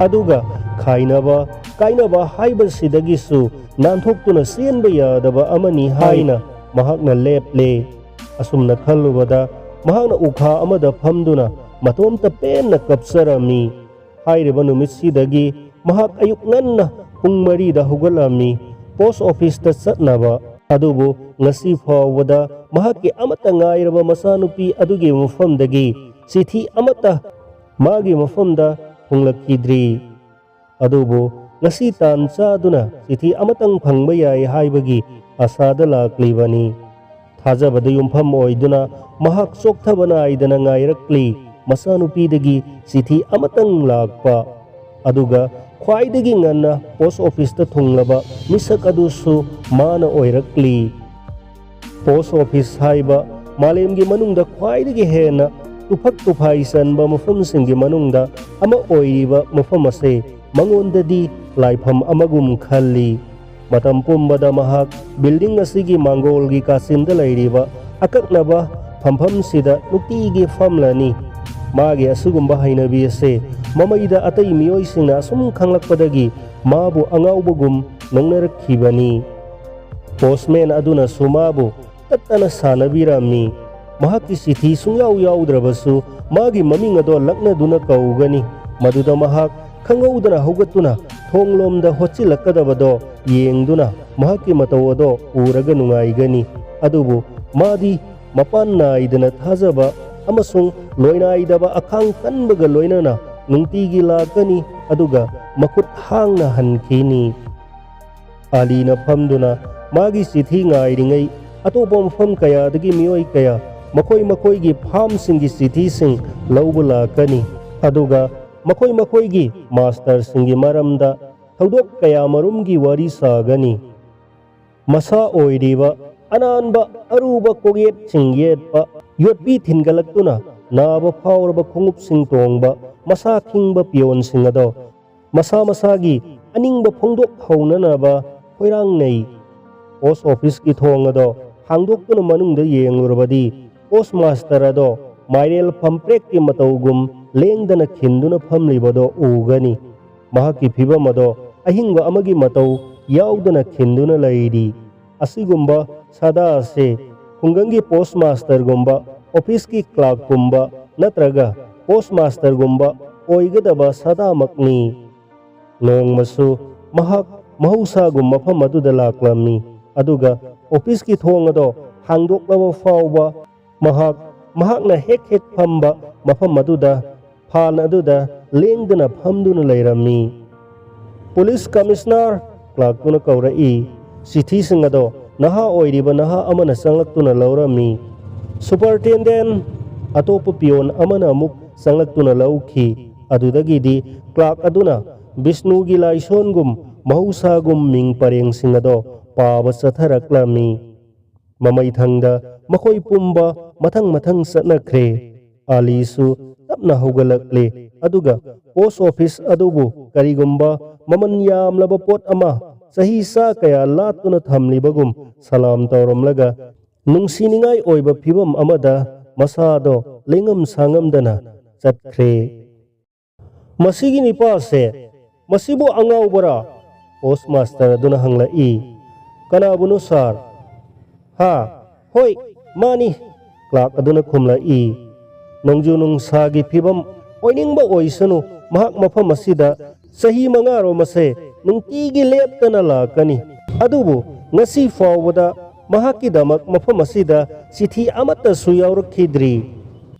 ꯑꯗꯨꯒ ꯈꯥꯏꯅꯕ, ꯀꯥꯏꯅꯕ ꯍꯥꯏꯕꯁꯤꯗꯒꯤꯁꯨ ꯅꯥꯟꯊꯣꯛꯇꯨꯅ ꯆꯦꯟꯕ ꯌꯥꯗꯕ ꯑꯃꯅꯤ ꯍꯥꯏꯅ ꯃꯍꯥꯛꯅ ꯂꯦꯞꯂꯦ꯫ ꯑꯁꯨꯝꯅ ꯈꯜꯂꯨꯕꯗ ꯃꯍꯥꯛꯅ ꯎꯈꯥ ꯑꯃꯗ ꯐꯝꯗꯨꯅ ꯃꯇꯣꯝꯇ ꯄꯦꯟꯅ ꯀꯞꯆꯔꯝꯃꯤ꯫ ꯍꯥꯏꯔꯤꯕ ꯅꯨꯃꯤꯠꯁꯤꯗꯒꯤ ꯃꯍꯥꯛ ꯑꯌꯨꯛ ꯉꯟꯅ ꯄꯨꯡ ꯃꯔꯤꯗ ꯍꯧꯒꯠꯂꯝꯃꯤ, ꯄꯣꯁ ꯑꯣꯐꯤꯁꯇ ꯆꯠꯅꯕ꯫ ꯑꯗꯨꯕꯨ ꯉꯁꯤ ꯐꯥꯎꯕꯗ ꯃꯍꯥꯛꯀꯤ ꯑꯃꯠꯇ ꯉꯥꯏꯔꯕ ꯃꯆꯥꯅꯨꯄꯤ ꯑꯗꯨꯒꯤ ꯃꯐꯝꯗꯒꯤ ꯆꯤꯊꯤ ꯑꯃꯠꯇ ꯃꯥꯒꯤ ꯃꯐꯝꯗ ꯊꯨꯡꯂꯛꯈꯤꯗ꯭ꯔꯤ꯫ ꯑꯗꯨꯕꯨ ꯉꯁꯤ ꯇꯥꯟ ꯆꯥꯗꯨꯅ ꯆꯤꯊꯤ ꯑꯃꯇꯪ ꯐꯪꯕ ꯌꯥꯏ ꯍꯥꯏꯕꯒꯤ ꯑꯁꯥꯗ ꯂꯥꯛꯂꯤꯕꯅꯤ꯫ ꯊꯥꯖꯕꯗ ꯌꯨꯝꯐꯝ ꯑꯣꯏꯗꯨꯅ ꯃꯍꯥꯛ ꯆꯣꯛꯊꯕ ꯅꯥꯏꯗꯅ ꯉꯥꯏꯔꯛꯂꯤ꯫ ꯃꯆꯥꯅꯨꯄꯤꯗꯒꯤ ꯆꯤꯊꯤ ꯑꯃꯇꯪ ꯂꯥꯛꯄ, ꯑꯗꯨꯒ ꯈ꯭ꯋꯥꯏꯗꯒꯤ ꯉꯟꯅ ꯄꯣꯁ ꯑꯣꯐꯤꯁꯇ ꯊꯨꯡꯂꯕ ꯃꯤꯁꯛ ꯑꯗꯨꯁꯨ ꯃꯥꯅ ꯑꯣꯏꯔꯛꯂꯤ꯫ ꯄꯣꯁ ꯑꯣꯐꯤꯁ ꯍꯥꯏꯕ ꯃꯥꯂꯦꯝꯒꯤ ꯃꯅꯨꯡꯗ ꯈ꯭ꯋꯥꯏꯗꯒꯤ ꯍꯦꯟꯅ ꯇꯨꯐꯛ ꯇꯨꯐꯥꯏ ꯆꯟꯕ ꯃꯐꯝꯁꯤꯡꯒꯤ ꯃꯅꯨꯡꯗ ꯑꯃ ꯑꯣꯏꯔꯤꯕ ꯃꯐꯝ ꯑꯁꯦ ꯃꯉꯣꯟꯗꯗꯤ ꯂꯥꯏꯐꯝ ꯑꯃꯒꯨꯝ ꯈꯜꯂꯤ꯫ ꯃꯇꯝ ꯄꯨꯝꯕꯗ ꯃꯍꯥꯛ ꯕꯤꯜꯗꯤꯡ ꯑꯁꯤꯒꯤ ꯃꯥꯡꯒꯣꯜꯒꯤ ꯀꯥꯆꯤꯟꯗ ꯂꯩꯔꯤꯕ ꯑꯀꯛꯅꯕ ꯐꯝꯐꯝꯁꯤꯗ ꯅꯨꯡꯇꯤꯒꯤ ꯐꯝꯂꯅꯤ꯫ ꯃꯥꯒꯤ ꯑꯁꯤꯒꯨꯝꯕ ꯍꯩꯅꯕꯤ ꯑꯁꯦ ꯃꯃꯩꯗ ꯑꯇꯩ ꯃꯤꯑꯣꯏꯁꯤꯡꯅ ꯑꯁꯨꯝ ꯈꯪꯂꯛꯄꯗꯒꯤ ꯃꯥꯕꯨ ꯑꯉꯥꯎꯕꯒꯨꯝ ꯅꯣꯛꯅꯔꯛꯈꯤꯕꯅꯤ꯫ ꯄꯣꯁꯃꯦꯟ ꯑꯗꯨꯅꯁꯨ ꯃꯥꯕꯨ ꯇꯠꯇꯅ ꯁꯥꯟꯅꯕꯤꯔꯝꯃꯤ꯫ ꯃꯍꯥꯛꯀꯤ ꯆꯤꯊꯤ ꯁꯨꯡꯌꯥꯎ ꯌꯥꯎꯗ꯭ꯔꯕꯁꯨ ꯃꯥꯒꯤ ꯃꯃꯤꯡ ꯑꯗꯣ ꯂꯛꯅꯗꯨꯅ ꯀꯧꯒꯅꯤ꯫ ꯃꯗꯨꯗ ꯃꯍꯥꯛ ꯈꯪꯍꯧꯗꯅ ꯍꯧꯒꯠꯇꯨꯅ ꯊꯣꯡꯂꯣꯝꯗ ꯍꯣꯠꯆꯤꯜꯂꯛꯀꯗꯕꯗꯣ ꯌꯦꯡꯗꯨꯅ ꯃꯍꯥꯛꯀꯤ ꯃꯇꯧ ꯑꯗꯣ ꯎꯔꯒ ꯅꯨꯡꯉꯥꯏꯒꯅꯤ꯫ ꯑꯗꯨꯕꯨ ꯃꯥꯗꯤ ꯃꯄꯥꯟ ꯅꯥꯏꯗꯅ ꯊꯥꯖꯕ ꯑꯃꯁꯨꯡ ꯂꯣꯏꯅꯥꯏꯗꯕ ꯑꯈꯥꯡ ꯀꯟꯕꯒ ꯂꯣꯏꯅꯅ ꯅꯨꯡꯇꯤꯒꯤ ꯂꯥꯛꯀꯅꯤ, ꯑꯗꯨꯒ ꯃꯈꯨꯠ ꯍꯥꯡꯅ ꯍꯟꯈꯤꯅꯤ꯫ ꯑꯥꯂꯤꯅ ꯐꯝꯗꯨꯅ ꯃꯥꯒꯤ ꯆꯤꯊꯤ ꯉꯥꯏꯔꯤꯉꯩ ꯑꯇꯣꯞꯄ ꯃꯐꯝ ꯀꯌꯥꯗꯒꯤ ꯃꯤꯑꯣꯏ ꯀꯌꯥ ꯃꯈꯣꯏ ꯃꯈꯣꯏꯒꯤ ꯐꯥꯝꯁꯤꯡꯒꯤ ꯆꯤꯊꯤꯁꯤꯡ ꯂꯧꯕ ꯂꯥꯛꯀꯅꯤ, ꯑꯗꯨꯒ ꯃꯈꯣꯏ ꯃꯈꯣꯏꯒꯤ ꯃꯥꯁꯇꯔꯁꯤꯡꯒꯤ ꯃꯔꯝꯗ ꯊꯧꯗꯣꯛ ꯀꯌꯥ ꯃꯔꯨꯝꯒꯤ ꯋꯥꯔꯤ ꯁꯥꯒꯅꯤ꯫ ꯃꯁꯥ ꯑꯣꯏꯔꯤꯕ ꯑꯅꯥꯟꯕ ꯑꯔꯨꯕ ꯀꯣꯛꯌꯦꯠꯁꯤꯡ ꯌꯦꯠꯄ, ꯌꯣꯠꯄꯤ ꯊꯤꯟꯒꯠꯂꯛꯇꯨꯅ ꯅꯥꯕ ꯐꯥꯎꯔꯕ ꯈꯣꯡꯎꯞꯁꯤꯡ ꯇꯣꯡꯕ ꯃꯁꯥ ꯈꯤꯡꯕ ꯄꯤꯌꯣꯟꯁꯤꯡ ꯑꯗꯣ ꯃꯁꯥ ꯃꯁꯥꯒꯤ ꯑꯅꯤꯡꯕ ꯐꯣꯡꯗꯣꯛꯍꯧꯅꯅꯕ ꯈꯣꯏꯔꯥꯡꯅꯩ꯫ ꯄꯣꯁ ꯑꯣꯐꯤꯁꯀꯤ ꯊꯣꯡ ꯑꯗꯣ ꯍꯥꯡꯗꯣꯛꯇꯨꯅ ꯃꯅꯨꯡꯗ ꯌꯦꯡꯂꯨꯔꯕꯗꯤ ꯄꯣꯁ ꯃꯥꯁꯇꯔ ꯑꯗꯣ ꯃꯥꯏꯔꯦꯜ ꯐꯝꯄ꯭ꯔꯦꯛꯀꯤ ꯃꯇꯧꯒꯨꯝ ꯂꯦꯡꯗꯅ ꯈꯤꯟꯗꯨꯅ ꯐꯝꯂꯤꯕꯗꯣ ꯎꯒꯅꯤ꯫ ꯃꯍꯥꯛꯀꯤ ꯐꯤꯚꯝ ꯑꯗꯣ ꯑꯍꯤꯡꯕ ꯑꯃꯒꯤ ꯃꯇꯧ ꯌꯥꯎꯗꯅ ꯈꯤꯟꯗꯨꯅ ꯂꯩꯔꯤ꯫ ꯑꯁꯤꯒꯨꯝꯕ ꯁꯥꯗꯥ ꯑꯁꯤ ꯈꯨꯡꯒꯪꯒꯤ ꯄꯣꯁ ꯃꯥꯁꯇꯔꯒꯨꯝꯕ, ꯑꯣꯐꯤꯁꯀꯤ ꯀ꯭ꯂꯥꯔꯛꯀꯨꯝꯕ ꯅꯠꯇ꯭ꯔꯒ ꯄꯣꯁ ꯃꯥꯁꯇꯔꯒꯨꯝꯕ ꯑꯣꯏꯒꯗꯕ ꯁꯥꯗꯥꯃꯛꯅꯤ꯫ ꯅꯣꯡꯃꯁꯨ ꯃꯍꯥꯛ ꯃꯍꯧꯁꯥꯒꯨꯝ ꯃꯐꯝ ꯑꯗꯨꯗ ꯂꯥꯛꯂꯝꯃꯤ, ꯑꯗꯨꯒ ꯑꯣꯐꯤꯁꯀꯤ ꯊꯣꯡ ꯑꯗꯣ ꯍꯥꯡꯗꯣꯛꯂꯕ ꯐꯥꯎꯕ ꯃꯍꯥꯛ ꯃꯍꯥꯛꯅ ꯍꯦꯛ ꯍꯦꯛ ꯐꯝꯕ ꯃꯐꯝ ꯑꯗꯨꯗ, ꯐꯥꯟ ꯑꯗꯨꯗ ꯂꯦꯡꯗꯅ ꯐꯝꯗꯨꯅ ꯂꯩꯔꯝꯃꯤ꯫ Police commissioner, ꯀ꯭ꯂꯥꯔꯛꯇꯨꯅ ꯀꯧꯔꯛꯏ꯫ ꯆꯤꯊꯤꯁꯤꯡ ꯑꯗꯣ ꯅꯍꯥ ꯑꯣꯏꯔꯤꯕ ꯅꯍꯥ ꯑꯃꯅ ꯆꯪꯂꯛꯇꯨꯅ ꯂꯧꯔꯝꯃꯤ꯫ ꯁꯨꯄꯔꯇꯦꯟꯗꯦꯟ, ꯑꯇꯣꯞꯄ ꯄꯤꯌꯣꯟ ꯑꯃꯅ ꯑꯃꯨꯛ ꯆꯪꯂꯛꯇꯨꯅ ꯂꯧꯈꯤ꯫ ꯑꯗꯨꯗꯒꯤꯗꯤ ꯀ꯭ꯂꯥꯔꯛ ꯑꯗꯨꯅ ꯕꯤꯁꯅꯨꯒꯤ ꯂꯥꯏꯁꯣꯟꯒꯨꯝ ꯃꯍꯧꯁꯥꯒꯨꯝ ꯃꯤꯡ ꯄꯔꯦꯡꯁꯤꯡ ꯑꯗꯣ ꯄꯥꯕ ꯆꯠꯊꯔꯛꯂꯝꯃꯤ꯫ ꯃꯃꯩꯊꯪꯗ ꯃꯈꯣꯏ ꯄꯨꯝꯕ ꯃꯊꯪ ꯃꯊꯪ ꯆꯠꯅꯈ꯭ꯔꯦ꯫ ꯑꯥꯂꯤꯁꯨ ꯇꯞꯅ ꯍꯧꯒꯠꯂꯛꯂꯦ, ꯑꯗꯨꯒ ꯄꯣꯁ ꯑꯣꯐꯤꯁ ꯑꯗꯨꯕꯨ ꯀꯔꯤꯒꯨꯝꯕ ꯃꯃꯜ ꯌꯥꯝꯂꯕ ꯄꯣꯠ ꯑꯃ ꯆꯍꯤ ꯆꯥ ꯀꯌꯥ ꯂꯥꯠꯇꯨꯅ ꯊꯝꯂꯤꯕꯒꯨꯝ ꯁꯂꯥꯝ ꯇꯧꯔꯝꯂꯒ ꯅꯨꯡꯁꯤꯅꯤꯡꯉꯥꯏ ꯑꯣꯏꯕ ꯐꯤꯚꯝ ꯑꯃꯗ ꯃꯁꯥꯗꯣ ꯂꯦꯡꯉꯝ ꯁꯥꯉꯝꯗꯅ ꯆꯠꯈ꯭ꯔꯦ꯫ "ꯃꯁꯤꯒꯤ ꯅꯤꯄꯥꯁꯦ, ꯃꯁꯤꯕꯨ ꯑꯉꯥꯎꯕꯔꯥ?" ꯄꯣꯁ ꯃꯥꯁꯇꯔ ꯑꯗꯨꯅ ꯍꯪꯂꯛꯏ꯫ "ꯀꯅꯥꯕꯨꯅꯣ, ꯁꯥꯔ?" "ꯍꯥ? ꯍꯣꯏ, ꯃꯥꯅꯤ," ꯀ꯭ꯂꯥꯔꯛ ꯑꯗꯨꯅ ꯈꯨꯝꯂꯛꯏ꯫ "ꯅꯣꯡꯖꯨ ꯅꯨꯡꯁꯥꯒꯤ ꯐꯤꯕꯝ ꯑꯣꯏꯅꯤꯡꯕ ꯑꯣꯏꯁꯅꯨ, ꯃꯍꯥꯛ ꯃꯐꯝ ꯑꯁꯤꯗ ꯆꯍꯤ ꯃꯉꯥꯔꯣꯝ ꯑꯁꯦ ꯅꯨꯡꯇꯤꯒꯤ ꯂꯦꯞꯇꯅ ꯂꯥꯛꯀꯅꯤ꯫ ꯑꯗꯨꯕꯨ ꯉꯁꯤ ꯐꯥꯎꯕꯗ ꯃꯍꯥꯛꯀꯤꯗꯃꯛ ꯃꯐꯝ ꯑꯁꯤꯗ ꯆꯤꯊꯤ ꯑꯃꯠꯇꯁꯨ ꯌꯥꯎꯔꯛꯈꯤꯗ꯭ꯔꯤ꯫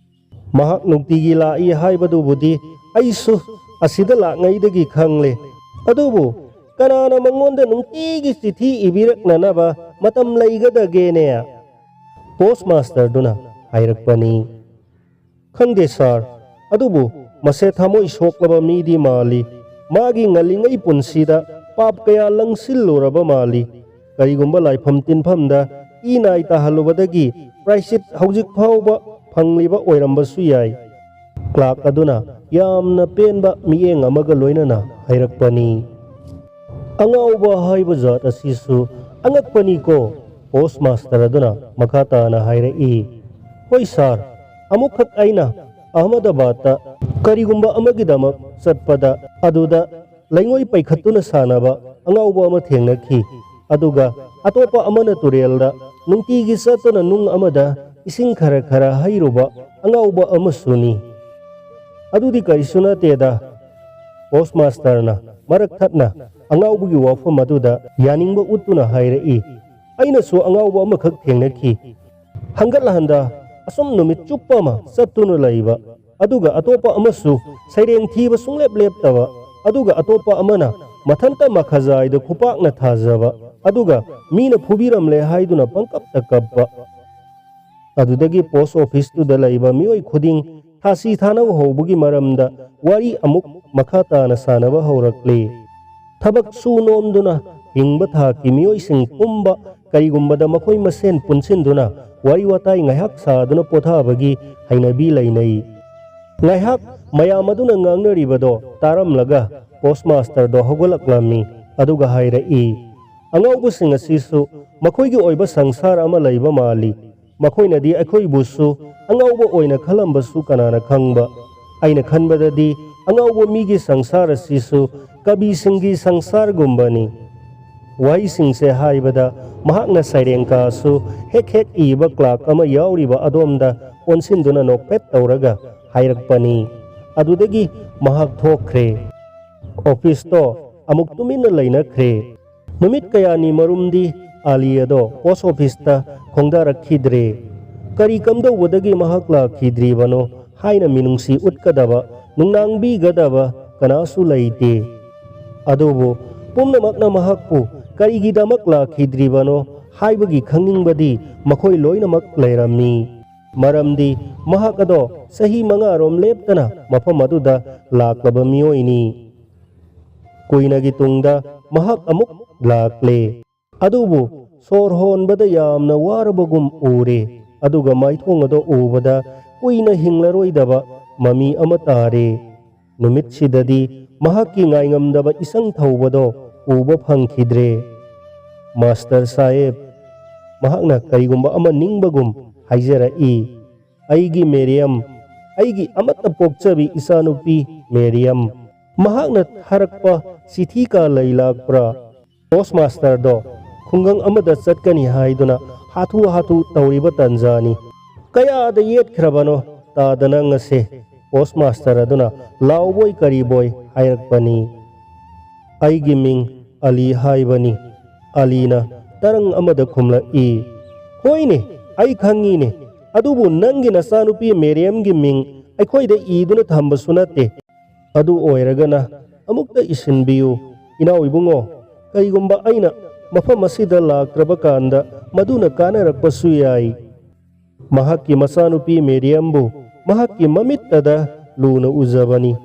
ꯃꯍꯥꯛ ꯅꯨꯡꯇꯤꯒꯤ ꯂꯥꯛꯏ ꯍꯥꯏꯕꯗꯨꯕꯨꯗꯤ ꯑꯩꯁꯨ ꯑꯁꯤꯗ ꯂꯥꯛꯉꯩꯗꯒꯤ ꯈꯪꯂꯦ꯫ ꯑꯗꯨꯕꯨ ꯀꯅꯥꯅ ꯃꯉꯣꯟꯗ ꯅꯨꯡꯇꯤꯒꯤ ꯆꯤꯊꯤ ꯏꯕꯤꯔꯛꯅꯅꯕ ꯃꯇꯝ ꯂꯩꯒꯗꯒꯦꯅꯦ?" ꯄꯣꯁ ꯃꯥꯁꯇꯔꯗꯨꯅ ꯍꯥꯏꯔꯛꯄꯅꯤ꯫ "ꯈꯪꯗꯦ ꯁꯥꯔ, ꯑꯗꯨꯕꯨ ꯃꯁꯦ ꯊꯃꯣꯏ ꯁꯣꯛꯂꯕ ꯃꯤꯗꯤ ꯃꯥꯜꯂꯤ꯫ ꯃꯥꯒꯤ ꯉꯜꯂꯤꯉꯩ ꯄꯨꯟꯁꯤꯗ ꯄꯥꯞ ꯀꯌꯥ ꯂꯪꯁꯤꯜꯂꯨꯔꯕ ꯃꯥꯜꯂꯤ꯫ ꯀꯔꯤꯒꯨꯝꯕ ꯂꯥꯏꯐꯝ ꯇꯤꯟꯐꯝꯗ ꯏ ꯅꯥꯏ ꯇꯥꯍꯜꯂꯨꯕꯗꯒꯤ ꯄ꯭ꯔꯥꯏꯁꯤꯠ ꯍꯧꯖꯤꯛ ꯐꯥꯎꯕ ꯐꯪꯂꯤꯕ ꯑꯣꯏꯔꯝꯕꯁꯨ ꯌꯥꯏ꯫" ꯀ꯭ꯂꯥꯔꯛ ꯑꯗꯨꯅ ꯌꯥꯝꯅ ꯄꯦꯟꯕ ꯃꯤꯠꯌꯦꯡ ꯑꯃꯒ ꯂꯣꯏꯅꯅ ꯍꯥꯏꯔꯛꯄꯅꯤ꯫ "ꯑꯉꯥꯎꯕ ꯍꯥꯏꯕ ꯖꯥꯠ ꯑꯁꯤꯁꯨ ꯑꯉꯛꯄꯅꯤꯀꯣ," ꯄꯣꯁ ꯃꯥꯁꯇꯔ ꯑꯗꯨꯅ ꯃꯈꯥ ꯇꯥꯅ ꯍꯥꯏꯔꯛꯏ꯫ "ꯍꯣꯏ ꯁꯥꯔ, ꯑꯃꯨꯛꯈꯛ ꯑꯩꯅ ꯑꯍꯃꯗꯕꯥꯗꯇ ꯀꯔꯤꯒꯨꯝꯕ ꯑꯃꯒꯤꯗꯃꯛ ꯆꯠꯄꯗ ꯑꯗꯨꯗ ꯂꯩꯉꯣꯏ ꯄꯩꯈꯠꯇꯨꯅ ꯁꯥꯟꯅꯕ ꯑꯉꯥꯎꯕ ꯑꯃ ꯊꯦꯡꯅꯈꯤ꯫ ꯑꯗꯨꯒ ꯑꯇꯣꯞꯄ ꯑꯃꯅ ꯇꯨꯔꯦꯜꯗ ꯅꯨꯡꯇꯤꯒꯤ ꯆꯠꯇꯨꯅ ꯅꯨꯡ ꯑꯃꯗ ꯏꯁꯤꯡ ꯈꯔ ꯈꯔ ꯍꯩꯔꯨꯕ ꯑꯉꯥꯎꯕ ꯑꯃꯁꯨꯅꯤ꯫ "ꯑꯗꯨꯗꯤ ꯀꯔꯤꯁꯨ ꯅꯠꯇꯦꯗ", ꯄꯣꯁꯃꯥꯁꯇꯔꯅ ꯃꯔꯛ ꯊꯠꯅ ꯑꯉꯥꯎꯕꯒꯤ ꯋꯥꯐꯝ ꯑꯗꯨꯗ ꯌꯥꯅꯤꯡꯕ ꯎꯠꯇꯨꯅ ꯍꯥꯏꯔꯛꯏ꯫ "ꯑꯩꯅꯁꯨ ꯑꯉꯥꯎꯕ ꯑꯃꯈꯛ ꯊꯦꯡꯅꯈꯤ꯫ ꯍꯪꯒꯠ ꯍꯟꯗ ꯑꯁꯨꯝ ꯅꯨꯃꯤꯠ ꯆꯨꯞꯄ ꯑꯃ ꯆꯠꯇꯨꯅ ꯂꯩꯕ, ꯑꯗꯨꯒ ꯑꯇꯣꯞꯄ ꯑꯃꯁꯨ ꯁꯩꯔꯦꯡ ꯊꯤꯕ ꯁꯨꯡꯂꯦꯞ ꯂꯦꯞꯇꯕ, ꯑꯗꯨꯒ ꯑꯇꯣꯞꯄ ꯑꯃꯅ ꯃꯊꯟꯇ ꯃꯈꯥꯖꯥꯏꯗ ꯈꯨꯄꯥꯛꯅ ꯊꯥꯖꯕ, ꯑꯗꯨꯒ ꯃꯤꯅ ꯐꯨꯕꯤꯔꯝꯂꯦ ꯍꯥꯏꯗꯨꯅ ꯄꯪꯀꯞꯇ ꯀꯞꯄ"꯫ ꯑꯗꯨꯗꯒꯤ ꯄꯣꯁ ꯑꯣꯐꯤꯁꯇꯨꯗ ꯂꯩꯕ ꯃꯤꯑꯣꯏ ꯈꯨꯗꯤꯡ ꯊꯥꯁꯤ ꯊꯥꯅꯧ ꯍꯧꯕꯒꯤ ꯃꯔꯝꯗ ꯋꯥꯔꯤ ꯑꯃꯨꯛ ꯃꯈꯥ ꯇꯥꯅ ꯁꯥꯟꯅꯕ ꯍꯧꯔꯛꯂꯤ꯫ ꯊꯕꯛ ꯁꯨ ꯅꯣꯝꯗꯨꯅ ꯍꯤꯡꯕ ꯊꯥꯛꯀꯤ ꯃꯤꯑꯣꯏꯁꯤꯡ ꯄꯨꯝꯕ ꯀꯔꯤꯒꯨꯝꯕꯗ ꯃꯈꯣꯏ ꯃꯁꯦꯟ ꯄꯨꯟꯁꯤꯟꯗꯨꯅ ꯋꯥꯔꯤ ꯋꯥꯇꯥꯏ ꯉꯥꯏꯍꯥꯛ ꯁꯥꯗꯨꯅ ꯄꯣꯊꯥꯕꯒꯤ ꯍꯩꯅꯕꯤ ꯂꯩꯅꯩ꯫ ꯉꯥꯏꯍꯥꯛ ꯃꯌꯥꯝ ꯑꯗꯨꯅ ꯉꯥꯡꯅꯔꯤꯕꯗꯣ ꯇꯥꯔꯝꯂꯒ ꯄꯣꯁꯃꯥꯁꯇꯔꯗꯣ ꯍꯧꯒꯠꯂꯛꯂꯝꯃꯤ, ꯑꯗꯨꯒ ꯍꯥꯏꯔꯛꯏ, "ꯑꯉꯥꯎꯕꯁꯤꯡ ꯑꯁꯤꯁꯨ ꯃꯈꯣꯏꯒꯤ ꯑꯣꯏꯕ ꯁꯪꯁꯥꯔ ꯑꯃ ꯂꯩꯕ ꯃꯥꯜꯂꯤ꯫ ꯃꯈꯣꯏꯅꯗꯤ ꯑꯩꯈꯣꯏꯕꯨꯁꯨ ꯑꯉꯥꯎꯕ ꯑꯣꯏꯅ ꯈꯜꯂꯝꯕꯁꯨ ꯀꯅꯥꯅ ꯈꯪꯕ꯫ ꯑꯩꯅ ꯈꯟꯕꯗꯗꯤ ꯑꯉꯥꯎꯕ ꯃꯤꯒꯤ ꯁꯪꯁꯥꯔ ꯑꯁꯤꯁꯨ ꯀꯕꯤꯁꯤꯡꯒꯤ ꯁꯪꯁꯥꯔꯒꯨꯝꯕꯅꯤ"꯫ ꯋꯥꯍꯩꯁꯤꯡꯁꯦ ꯍꯥꯏꯕꯗ ꯃꯍꯥꯛꯅ ꯁꯩꯔꯦꯡꯀꯥꯁꯨ ꯍꯦꯛ ꯍꯦꯛ ꯏꯕ ꯀ꯭ꯂꯥꯔꯛ ꯑꯃ ꯌꯥꯎꯔꯤꯕ ꯑꯗꯣꯝꯗ ꯑꯣꯟꯁꯤꯟꯗꯨꯅ ꯅꯣꯛꯐꯦꯠ ꯇꯧꯔꯒ ꯍꯥꯏꯔꯛꯄꯅꯤ꯫ ꯑꯗꯨꯗꯒꯤ ꯃꯍꯥꯛ ꯊꯣꯛꯈ꯭ꯔꯦ꯫ ꯑꯣꯐꯤꯁꯇꯣ ꯑꯃꯨꯛ ꯇꯨꯃꯤꯟꯅ ꯂꯩꯅꯈ꯭ꯔꯦ꯫ ꯅꯨꯃꯤꯠ ꯀꯌꯥꯅꯤ ꯃꯔꯨꯝꯗꯤ ꯑꯥꯂꯤ ꯑꯗꯣ ꯄꯣꯁ ꯑꯣꯐꯤꯁꯇ ꯈꯣꯡꯗꯥꯔꯛꯈꯤꯗ꯭ꯔꯦ꯫ ꯀꯔꯤ ꯀꯝꯗꯧꯕꯗꯒꯤ ꯃꯍꯥꯛ ꯂꯥꯛꯈꯤꯗ꯭ꯔꯤꯕꯅꯣ ꯍꯥꯏꯅ ꯃꯤꯅꯨꯡꯁꯤ ꯎꯠꯀꯗꯕ, ꯅꯨꯡꯅꯥꯡꯕꯤꯒꯗꯕ ꯀꯅꯥꯁꯨ ꯂꯩꯇꯦ꯫ ꯑꯗꯨꯕꯨ ꯄꯨꯝꯅꯃꯛꯅ ꯃꯍꯥꯛꯄꯨ ꯀꯔꯤꯒꯤꯗꯃꯛ ꯂꯥꯛꯈꯤꯗ꯭ꯔꯤꯕꯅꯣ ꯍꯥꯏꯕꯒꯤ ꯈꯪꯅꯤꯡꯕꯗꯤ ꯃꯈꯣꯏ ꯂꯣꯏꯅꯃꯛ ꯂꯩꯔꯝꯃꯤ꯫ ꯃꯔꯝꯗꯤ ꯃꯍꯥꯛ ꯑꯗꯣ ꯆꯍꯤ ꯃꯉꯥꯔꯣꯝ ꯂꯦꯞꯇꯅ ꯃꯐꯝ ꯑꯗꯨꯗ ꯂꯥꯛꯂꯕ ꯃꯤꯑꯣꯏꯅꯤ꯫ ꯀꯨꯏꯅꯒꯤ ꯇꯨꯡꯗ ꯃꯍꯥꯛ ꯑꯃꯨꯛ ꯂꯥꯛꯂꯦ꯫ ꯑꯗꯨꯕꯨ ꯁꯣꯔ ꯍꯣꯟꯕꯗ ꯌꯥꯝꯅ ꯋꯥꯔꯕꯒꯨꯝ ꯎꯔꯦ, ꯑꯗꯨꯒ ꯃꯥꯏꯊꯣꯡ ꯑꯗꯨ ꯎꯕꯗ ꯀꯨꯏꯅ ꯍꯤꯡꯂꯔꯣꯏꯗꯕ ꯃꯃꯤ ꯑꯃ ꯇꯥꯔꯦ꯫ ꯅꯨꯃꯤꯠꯁꯤꯗꯗꯤ ꯃꯍꯥꯛꯀꯤ ꯉꯥꯏꯉꯝꯗꯕ ꯏꯁꯪ ꯊꯧꯕꯗꯣ ꯎꯕ ꯐꯪꯈꯤꯗ꯭ꯔꯦ꯫ "ꯃꯥꯁꯇꯔ ꯁꯥꯍꯦꯕ", ꯃꯍꯥꯛꯅ ꯀꯔꯤꯒꯨꯝꯕ ꯑꯃ ꯅꯤꯡꯕꯒꯨꯝ ꯍꯥꯏꯖꯔꯛꯏ, "ꯑꯩꯒꯤ ꯃꯦꯔꯤꯌꯝ, ꯑꯩꯒꯤ ꯑꯃꯠꯇ ꯄꯣꯛꯆꯕꯤ ꯏꯆꯥꯅꯨꯄꯤ ꯃꯦꯔꯤꯌꯝ, ꯃꯍꯥꯛꯅ ꯊꯥꯔꯛꯄ ꯆꯤꯊꯤ ꯀꯥ ꯂꯩ ꯂꯥꯛꯄ꯭ꯔꯥ?" ꯄꯣꯁꯃꯥꯁꯇꯔꯗꯣ ꯈꯨꯡꯒꯪ ꯑꯃꯗ ꯆꯠꯀꯅꯤ ꯍꯥꯏꯗꯨꯅ ꯍꯥꯊꯨ ꯍꯥꯊꯨ ꯇꯧꯔꯤꯕ ꯇꯥꯟꯖꯥꯅꯤ꯫ "ꯀꯌꯥꯗ ꯌꯦꯠꯈ꯭ꯔꯕꯅꯣ ꯇꯥꯗꯅ ꯉꯁꯦ?" ꯄꯣꯁꯃꯥꯁꯇꯔ ꯑꯗꯨꯅ ꯂꯥꯎꯕꯣꯏ ꯀꯔꯤꯕꯣꯏ ꯍꯥꯏꯔꯛꯄꯅꯤ꯫ "ꯑꯩꯒꯤ ꯃꯤꯡ ꯑꯂꯤ ꯍꯥꯏꯕꯅꯤ," ꯑꯂꯤꯅ ꯇꯔꯪ ꯑꯃꯗ ꯈꯨꯝꯂꯛꯏ꯫ "ꯍꯣꯏꯅꯦ, ꯑꯩ ꯈꯪꯉꯤꯅꯦ, ꯑꯗꯨꯕꯨ ꯅꯪꯒꯤ ꯅꯆꯥꯅꯨꯄꯤ ꯃꯦꯔꯤꯌꯝꯒꯤ ꯃꯤꯡ ꯑꯩꯈꯣꯏꯗ ꯏꯗꯨꯅ ꯊꯝꯕꯁꯨ ꯅꯠꯇꯦ꯫ ꯑꯗꯨ ꯑꯣꯏꯔꯒꯅ ꯑꯃꯨꯛꯇ ꯏꯁꯤꯟꯕꯤꯌꯨ, ꯏꯅꯥꯎ ꯏꯕꯨꯡꯉꯣ꯫ ꯀꯔꯤꯒꯨꯝꯕ ꯑꯩꯅ ꯃꯐꯝ ꯑꯁꯤꯗ ꯂꯥꯛꯇ꯭ꯔꯕ ꯀꯥꯟꯗ ꯃꯗꯨꯅ ꯀꯥꯟꯅꯔꯛꯄꯁꯨ ꯌꯥꯏ꯫ ꯃꯍꯥꯛꯀꯤ ꯃꯆꯥꯅꯨꯄꯤ ꯃꯦꯔꯤꯌꯝꯕꯨ ꯃꯍꯥꯛꯀꯤ ꯃꯃꯤꯠꯇꯗ ꯂꯨꯅ ꯎꯖꯕꯅꯤ꯫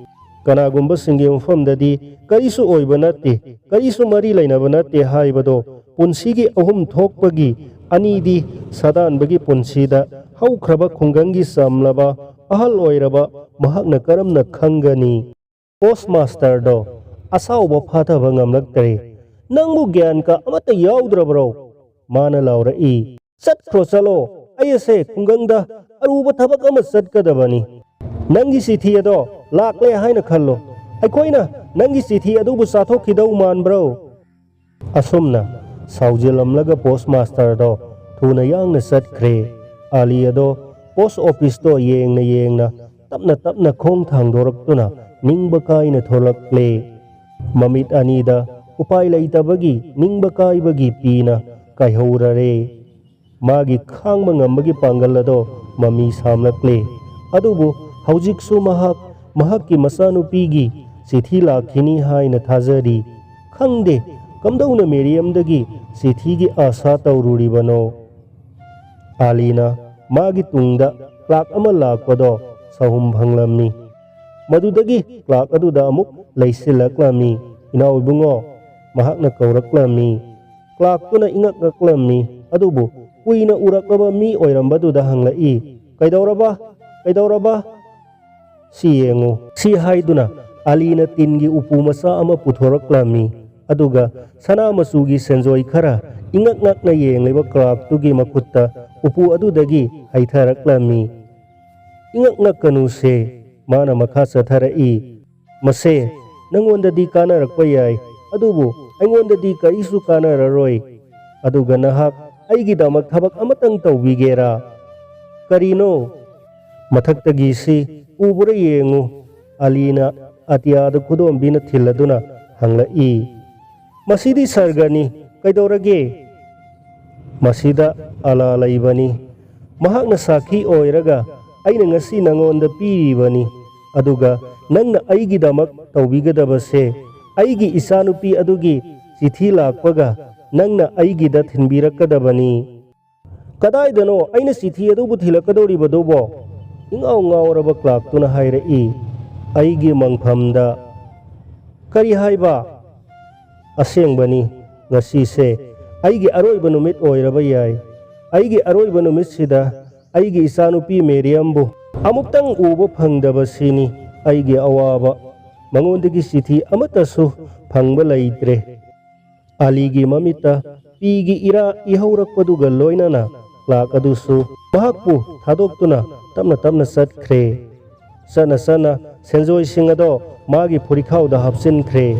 ꯀꯅꯥꯒꯨꯝꯕꯁꯤꯡꯒꯤ ꯃꯐꯝꯗꯗꯤ ꯀꯔꯤꯁꯨ ꯑꯣꯏꯕ ꯅꯠꯇꯦ, ꯀꯔꯤꯁꯨ ꯃꯔꯤ ꯂꯩꯅꯕ ꯅꯠꯇꯦ ꯍꯥꯏꯕꯗꯣ ꯄꯨꯟꯁꯤꯒꯤ ꯑꯍꯨꯝ ꯊꯣꯛꯄꯒꯤ ꯑꯅꯤꯗꯤ ꯁꯥꯗꯥꯟꯕꯒꯤ ꯄꯨꯟꯁꯤꯗ ꯍꯧꯈ꯭ꯔꯕ ꯈꯨꯡꯒꯪꯒꯤ ꯆꯝꯂꯕ ꯑꯍꯜ ꯑꯣꯏꯔꯕ ꯃꯍꯥꯛꯅ ꯀꯔꯝꯅ ꯈꯪꯒꯅꯤ?" ꯄꯣꯁꯃꯥꯁꯇꯔꯗꯣ ꯑꯁꯥꯎꯕ ꯐꯥꯊꯕ ꯉꯝꯂꯛꯇ꯭ꯔꯦ꯫ "ꯅꯪꯕꯨ ꯒ꯭ꯌꯥꯟ ꯀ ꯑꯃꯠꯇ ꯌꯥꯎꯗ꯭ꯔꯕ꯭ꯔꯣ?" ꯃꯥꯅ ꯂꯥꯎꯔꯛꯏ꯫ "ꯆꯠꯈ꯭ꯔꯣ, ꯆꯠꯂꯣ, ꯑꯩ ꯑꯁꯦ ꯈꯨꯡꯒꯪꯗ ꯑꯔꯨꯕ ꯊꯕꯛ ꯑꯃ ꯆꯠꯀꯗꯕꯅꯤ꯫ ꯅꯪꯒꯤ ꯆꯤꯊꯤ ꯑꯗꯣ ꯂꯥꯛꯂꯦ ꯍꯥꯏꯅ ꯈꯜꯂꯣ꯫ ꯑꯩꯈꯣꯏꯅ ꯅꯪꯒꯤ ꯆꯤꯊꯤ ꯑꯗꯨꯕꯨ ꯆꯥꯊꯣꯛꯈꯤꯗꯧ ꯃꯥꯟꯕ꯭ꯔꯣ?" ꯑꯁꯨꯝꯅ ꯁꯥꯎꯖꯤꯜꯂꯝꯂꯒ ꯄꯣꯁꯃꯥꯁꯇꯔꯗꯣ ꯊꯨꯅ ꯌꯥꯡꯅ ꯆꯠꯈ꯭ꯔꯦ꯫ ꯑꯥꯂꯤ ꯑꯗꯣ ꯄꯣꯁ ꯑꯣꯐꯤꯁꯇꯣ ꯌꯦꯡꯅ ꯌꯦꯡꯅ ꯇꯞꯅ ꯇꯞꯅ ꯈꯣꯡ ꯊꯥꯡꯗꯣꯔꯛꯇꯨꯅ ꯅꯤꯡꯕ ꯀꯥꯏꯅ ꯊꯣꯛꯂꯛꯂꯦ꯫ ꯃꯃꯤꯠ ꯑꯅꯤꯗ ꯎꯄꯥꯏ ꯂꯩꯇꯕꯒꯤ ꯅꯤꯡꯕ ꯀꯥꯏꯕꯒꯤ ꯄꯤꯅ ꯀꯥꯏꯍꯧꯔꯔꯦ꯫ ꯃꯥꯒꯤ ꯈꯥꯡꯕ ꯉꯝꯕꯒꯤ ꯄꯥꯡꯒꯜ ꯑꯗꯣ ꯃꯃꯤ ꯁꯥꯝꯂꯛꯂꯦ꯫ ꯑꯗꯨꯕꯨ ꯍꯧꯖꯤꯛꯁꯨ ꯃꯍꯥꯛ ꯃꯍꯥꯛꯀꯤ ꯃꯆꯥꯅꯨꯄꯤꯒꯤ ꯆꯤꯊꯤ ꯂꯥꯛꯈꯤꯅꯤ ꯍꯥꯏꯅ ꯊꯥꯖꯔꯤ꯫ ꯈꯪꯗꯦ, ꯀꯝꯗꯧꯅ ꯃꯦꯔꯤꯌꯝꯗꯒꯤ ꯆꯤꯊꯤꯒꯤ ꯑꯥꯁꯥ ꯇꯧꯔꯨꯔꯤꯕꯅꯣ? ꯑꯥꯂꯤꯅ ꯃꯥꯒꯤ ꯇꯨꯡꯗ ꯀ꯭ꯂꯥꯛ ꯑꯃ ꯂꯥꯛꯄꯗꯣ ꯁꯥꯍꯨꯝ ꯐꯪꯂꯝꯃꯤ꯫ ꯃꯗꯨꯗꯒꯤ ꯀ꯭ꯂꯥꯛ ꯑꯗꯨꯗ ꯑꯃꯨꯛ ꯂꯩꯁꯤꯜꯂꯛꯂꯝꯃꯤ꯫ "ꯏꯅꯥꯎ ꯏꯕꯨꯡꯉꯣ," ꯃꯍꯥꯛꯅ ꯀꯧꯔꯛꯂꯝꯃꯤ꯫ ꯀ꯭ꯂꯥꯛꯇꯨꯅ ꯏꯉꯛ ꯉꯛꯂꯝꯃꯤ, ꯑꯗꯨꯕꯨ ꯀꯨꯏꯅ ꯎꯔꯛꯂꯕ ꯃꯤ ꯑꯣꯏꯔꯝꯕꯗꯨꯗ ꯍꯪꯂꯛꯏ, "ꯀꯩꯗꯧꯔꯕ? ꯀꯩꯗꯧꯔꯕ? ꯁꯤ ꯌꯦꯡꯉꯨ꯫" ꯁꯤ ꯍꯥꯏꯗꯨꯅ ꯑꯂꯤꯅ ꯇꯤꯟꯒꯤ ꯎꯄꯨ ꯃꯆꯥ ꯑꯃ ꯄꯨꯊꯣꯔꯛꯂꯝꯃꯤ, ꯑꯗꯨꯒ ꯁꯅꯥ ꯃꯆꯨꯒꯤ ꯁꯦꯟꯖꯣꯏ ꯈꯔ ꯏꯉꯛ ꯉꯛꯅ ꯌꯦꯡꯂꯤꯕ ꯀ꯭ꯂꯥꯛꯇꯨꯒꯤ ꯃꯈꯨꯠꯇ ꯎꯄꯨ ꯑꯗꯨꯗꯒꯤ ꯍꯩꯊꯔꯛꯂꯝꯃꯤ꯫ "ꯏꯉꯛ ꯉꯛꯀꯅꯨꯁꯦ," ꯃꯥꯅ ꯃꯈꯥ ꯆꯠꯊꯔꯛꯏ꯫ "ꯃꯁꯦ ꯅꯪꯉꯣꯟꯗꯗꯤ ꯀꯥꯟꯅꯔꯛꯄ ꯌꯥꯏ, ꯑꯗꯨꯕꯨ ꯑꯩꯉꯣꯟꯗꯗꯤ ꯀꯔꯤꯁꯨ ꯀꯥꯟꯅꯔꯔꯣꯏ꯫ ꯑꯗꯨꯒ ꯅꯍꯥꯛ ꯑꯩꯒꯤꯗꯃꯛ ꯊꯕꯛ ꯑꯃꯇꯪ ꯇꯧꯕꯤꯒꯦꯔꯥ?" "ꯀꯔꯤꯅꯣ?" "ꯃꯊꯛꯇꯒꯤ ꯁꯤ ꯎꯕ꯭ꯔꯥ ꯌꯦꯡꯉꯨ꯫" ꯑꯂꯤꯅ ꯑꯇꯤꯌꯥꯗ ꯈꯨꯗꯣꯝꯕꯤꯅ ꯊꯤꯜꯂꯗꯨꯅ ꯍꯪꯂꯛꯏ꯫ "ꯃꯁꯤꯗꯤ ꯁꯔꯒꯅꯤ꯫ ꯀꯩꯗꯧꯔꯒꯦ?" "ꯃꯁꯤꯗ ꯑꯂꯥ ꯂꯩꯕꯅꯤ꯫ ꯃꯍꯥꯛꯅ ꯁꯥꯈꯤ ꯑꯣꯏꯔꯒ ꯑꯩꯅ ꯉꯁꯤ ꯅꯉꯣꯟꯗ ꯄꯤꯔꯤꯕꯅꯤ꯫ ꯑꯗꯨꯒ ꯅꯪꯅ ꯑꯩꯒꯤꯗꯃꯛ ꯇꯧꯕꯤꯒꯗꯕꯁꯦ, ꯑꯩꯒꯤ ꯏꯆꯥꯅꯨꯄꯤ ꯑꯗꯨꯒꯤ ꯆꯤꯊꯤ ꯂꯥꯛꯄꯒ ꯅꯪꯅ ꯑꯩꯒꯤꯗ ꯊꯤꯟꯕꯤꯔꯛꯀꯗꯕꯅꯤ꯫" "ꯀꯗꯥꯏꯗꯅꯣ ꯑꯩꯅ ꯆꯤꯊꯤ ꯑꯗꯨꯕꯨ ꯊꯤꯜꯂꯛꯀꯗꯧꯔꯤꯕꯗꯨꯕꯣ?" ꯏꯉꯥꯎ ꯉꯥꯎꯔꯕ ꯀ꯭ꯂꯥꯔꯛꯇꯨꯅ ꯍꯥꯏꯔꯛꯏ꯫ "ꯑꯩꯒꯤ ꯃꯪꯐꯝꯗ꯫" "ꯀꯔꯤ ꯍꯥꯏꯕ?" "ꯑꯁꯦꯡꯕꯅꯤ, ꯉꯁꯤꯁꯦ ꯑꯩꯒꯤ ꯑꯔꯣꯏꯕ ꯅꯨꯃꯤꯠ ꯑꯣꯏꯔꯕ ꯌꯥꯏ꯫ ꯑꯩꯒꯤ ꯑꯔꯣꯏꯕ ꯅꯨꯃꯤꯠꯁꯤꯗ ꯑꯩꯒꯤ ꯏꯆꯥꯅꯨꯄꯤ ꯃꯦꯔꯤꯌꯝꯕꯨ ꯑꯃꯨꯛꯇꯪ ꯎꯕ ꯐꯪꯗꯕꯁꯤꯅꯤ ꯑꯩꯒꯤ ꯑꯋꯥꯕ꯫ ꯃꯉꯣꯟꯗꯒꯤ ꯆꯤꯊꯤ ꯑꯃꯠꯇꯁꯨ ꯐꯪꯕ ꯂꯩꯇ꯭ꯔꯦ꯫" ꯑꯂꯤꯒꯤ ꯃꯃꯤꯠꯇ ꯄꯤꯒꯤ ꯏꯔꯥ ꯏꯍꯧꯔꯛꯄꯗꯨꯒ ꯂꯣꯏꯅꯅ ꯀ꯭ꯂꯥꯔꯛ ꯑꯗꯨꯁꯨ ꯃꯍꯥꯛꯄꯨ ꯊꯥꯗꯣꯛꯇꯨꯅ ꯇꯞꯅ ꯇꯞꯅ ꯆꯠꯈ꯭ꯔꯦ꯫ ꯆꯠꯅ ꯆꯠꯅ ꯁꯦꯟꯖꯣꯏꯁꯤꯡ ꯑꯗꯣ ꯃꯥꯒꯤ ꯐꯨꯔꯤꯈꯥꯎꯗ ꯍꯥꯞꯆꯤꯟꯈ꯭ꯔꯦ꯫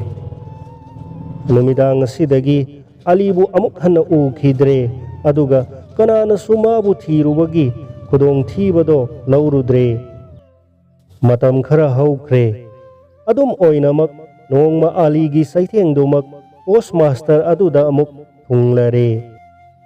ꯅꯨꯃꯤꯗꯥꯡ ꯑꯁꯤꯗꯒꯤ ꯑꯂꯤꯕꯨ ꯑꯃꯨꯛ ꯍꯟꯅ ꯎꯈꯤꯗ꯭ꯔꯦ, ꯑꯗꯨꯒ ꯀꯅꯥꯅꯁꯨ ꯃꯥꯕꯨ ꯊꯤꯔꯨꯕꯒꯤ ꯈꯨꯗꯣꯡꯊꯤꯕꯗꯣ ꯂꯧꯔꯨꯗ꯭ꯔꯦ꯫ ꯃꯇꯝ ꯈꯔ ꯍꯧꯈ꯭ꯔꯦ꯫ ꯑꯗꯨꯝ ꯑꯣꯏꯅꯃꯛ, ꯅꯣꯡꯃ ꯑꯂꯤꯒꯤ ꯆꯩꯊꯦꯡꯗꯨꯃꯛ ꯄꯣꯁꯃꯥꯁꯇꯔ ꯑꯗꯨꯗ ꯑꯃꯨꯛ ꯊꯨꯡꯂꯔꯦ꯫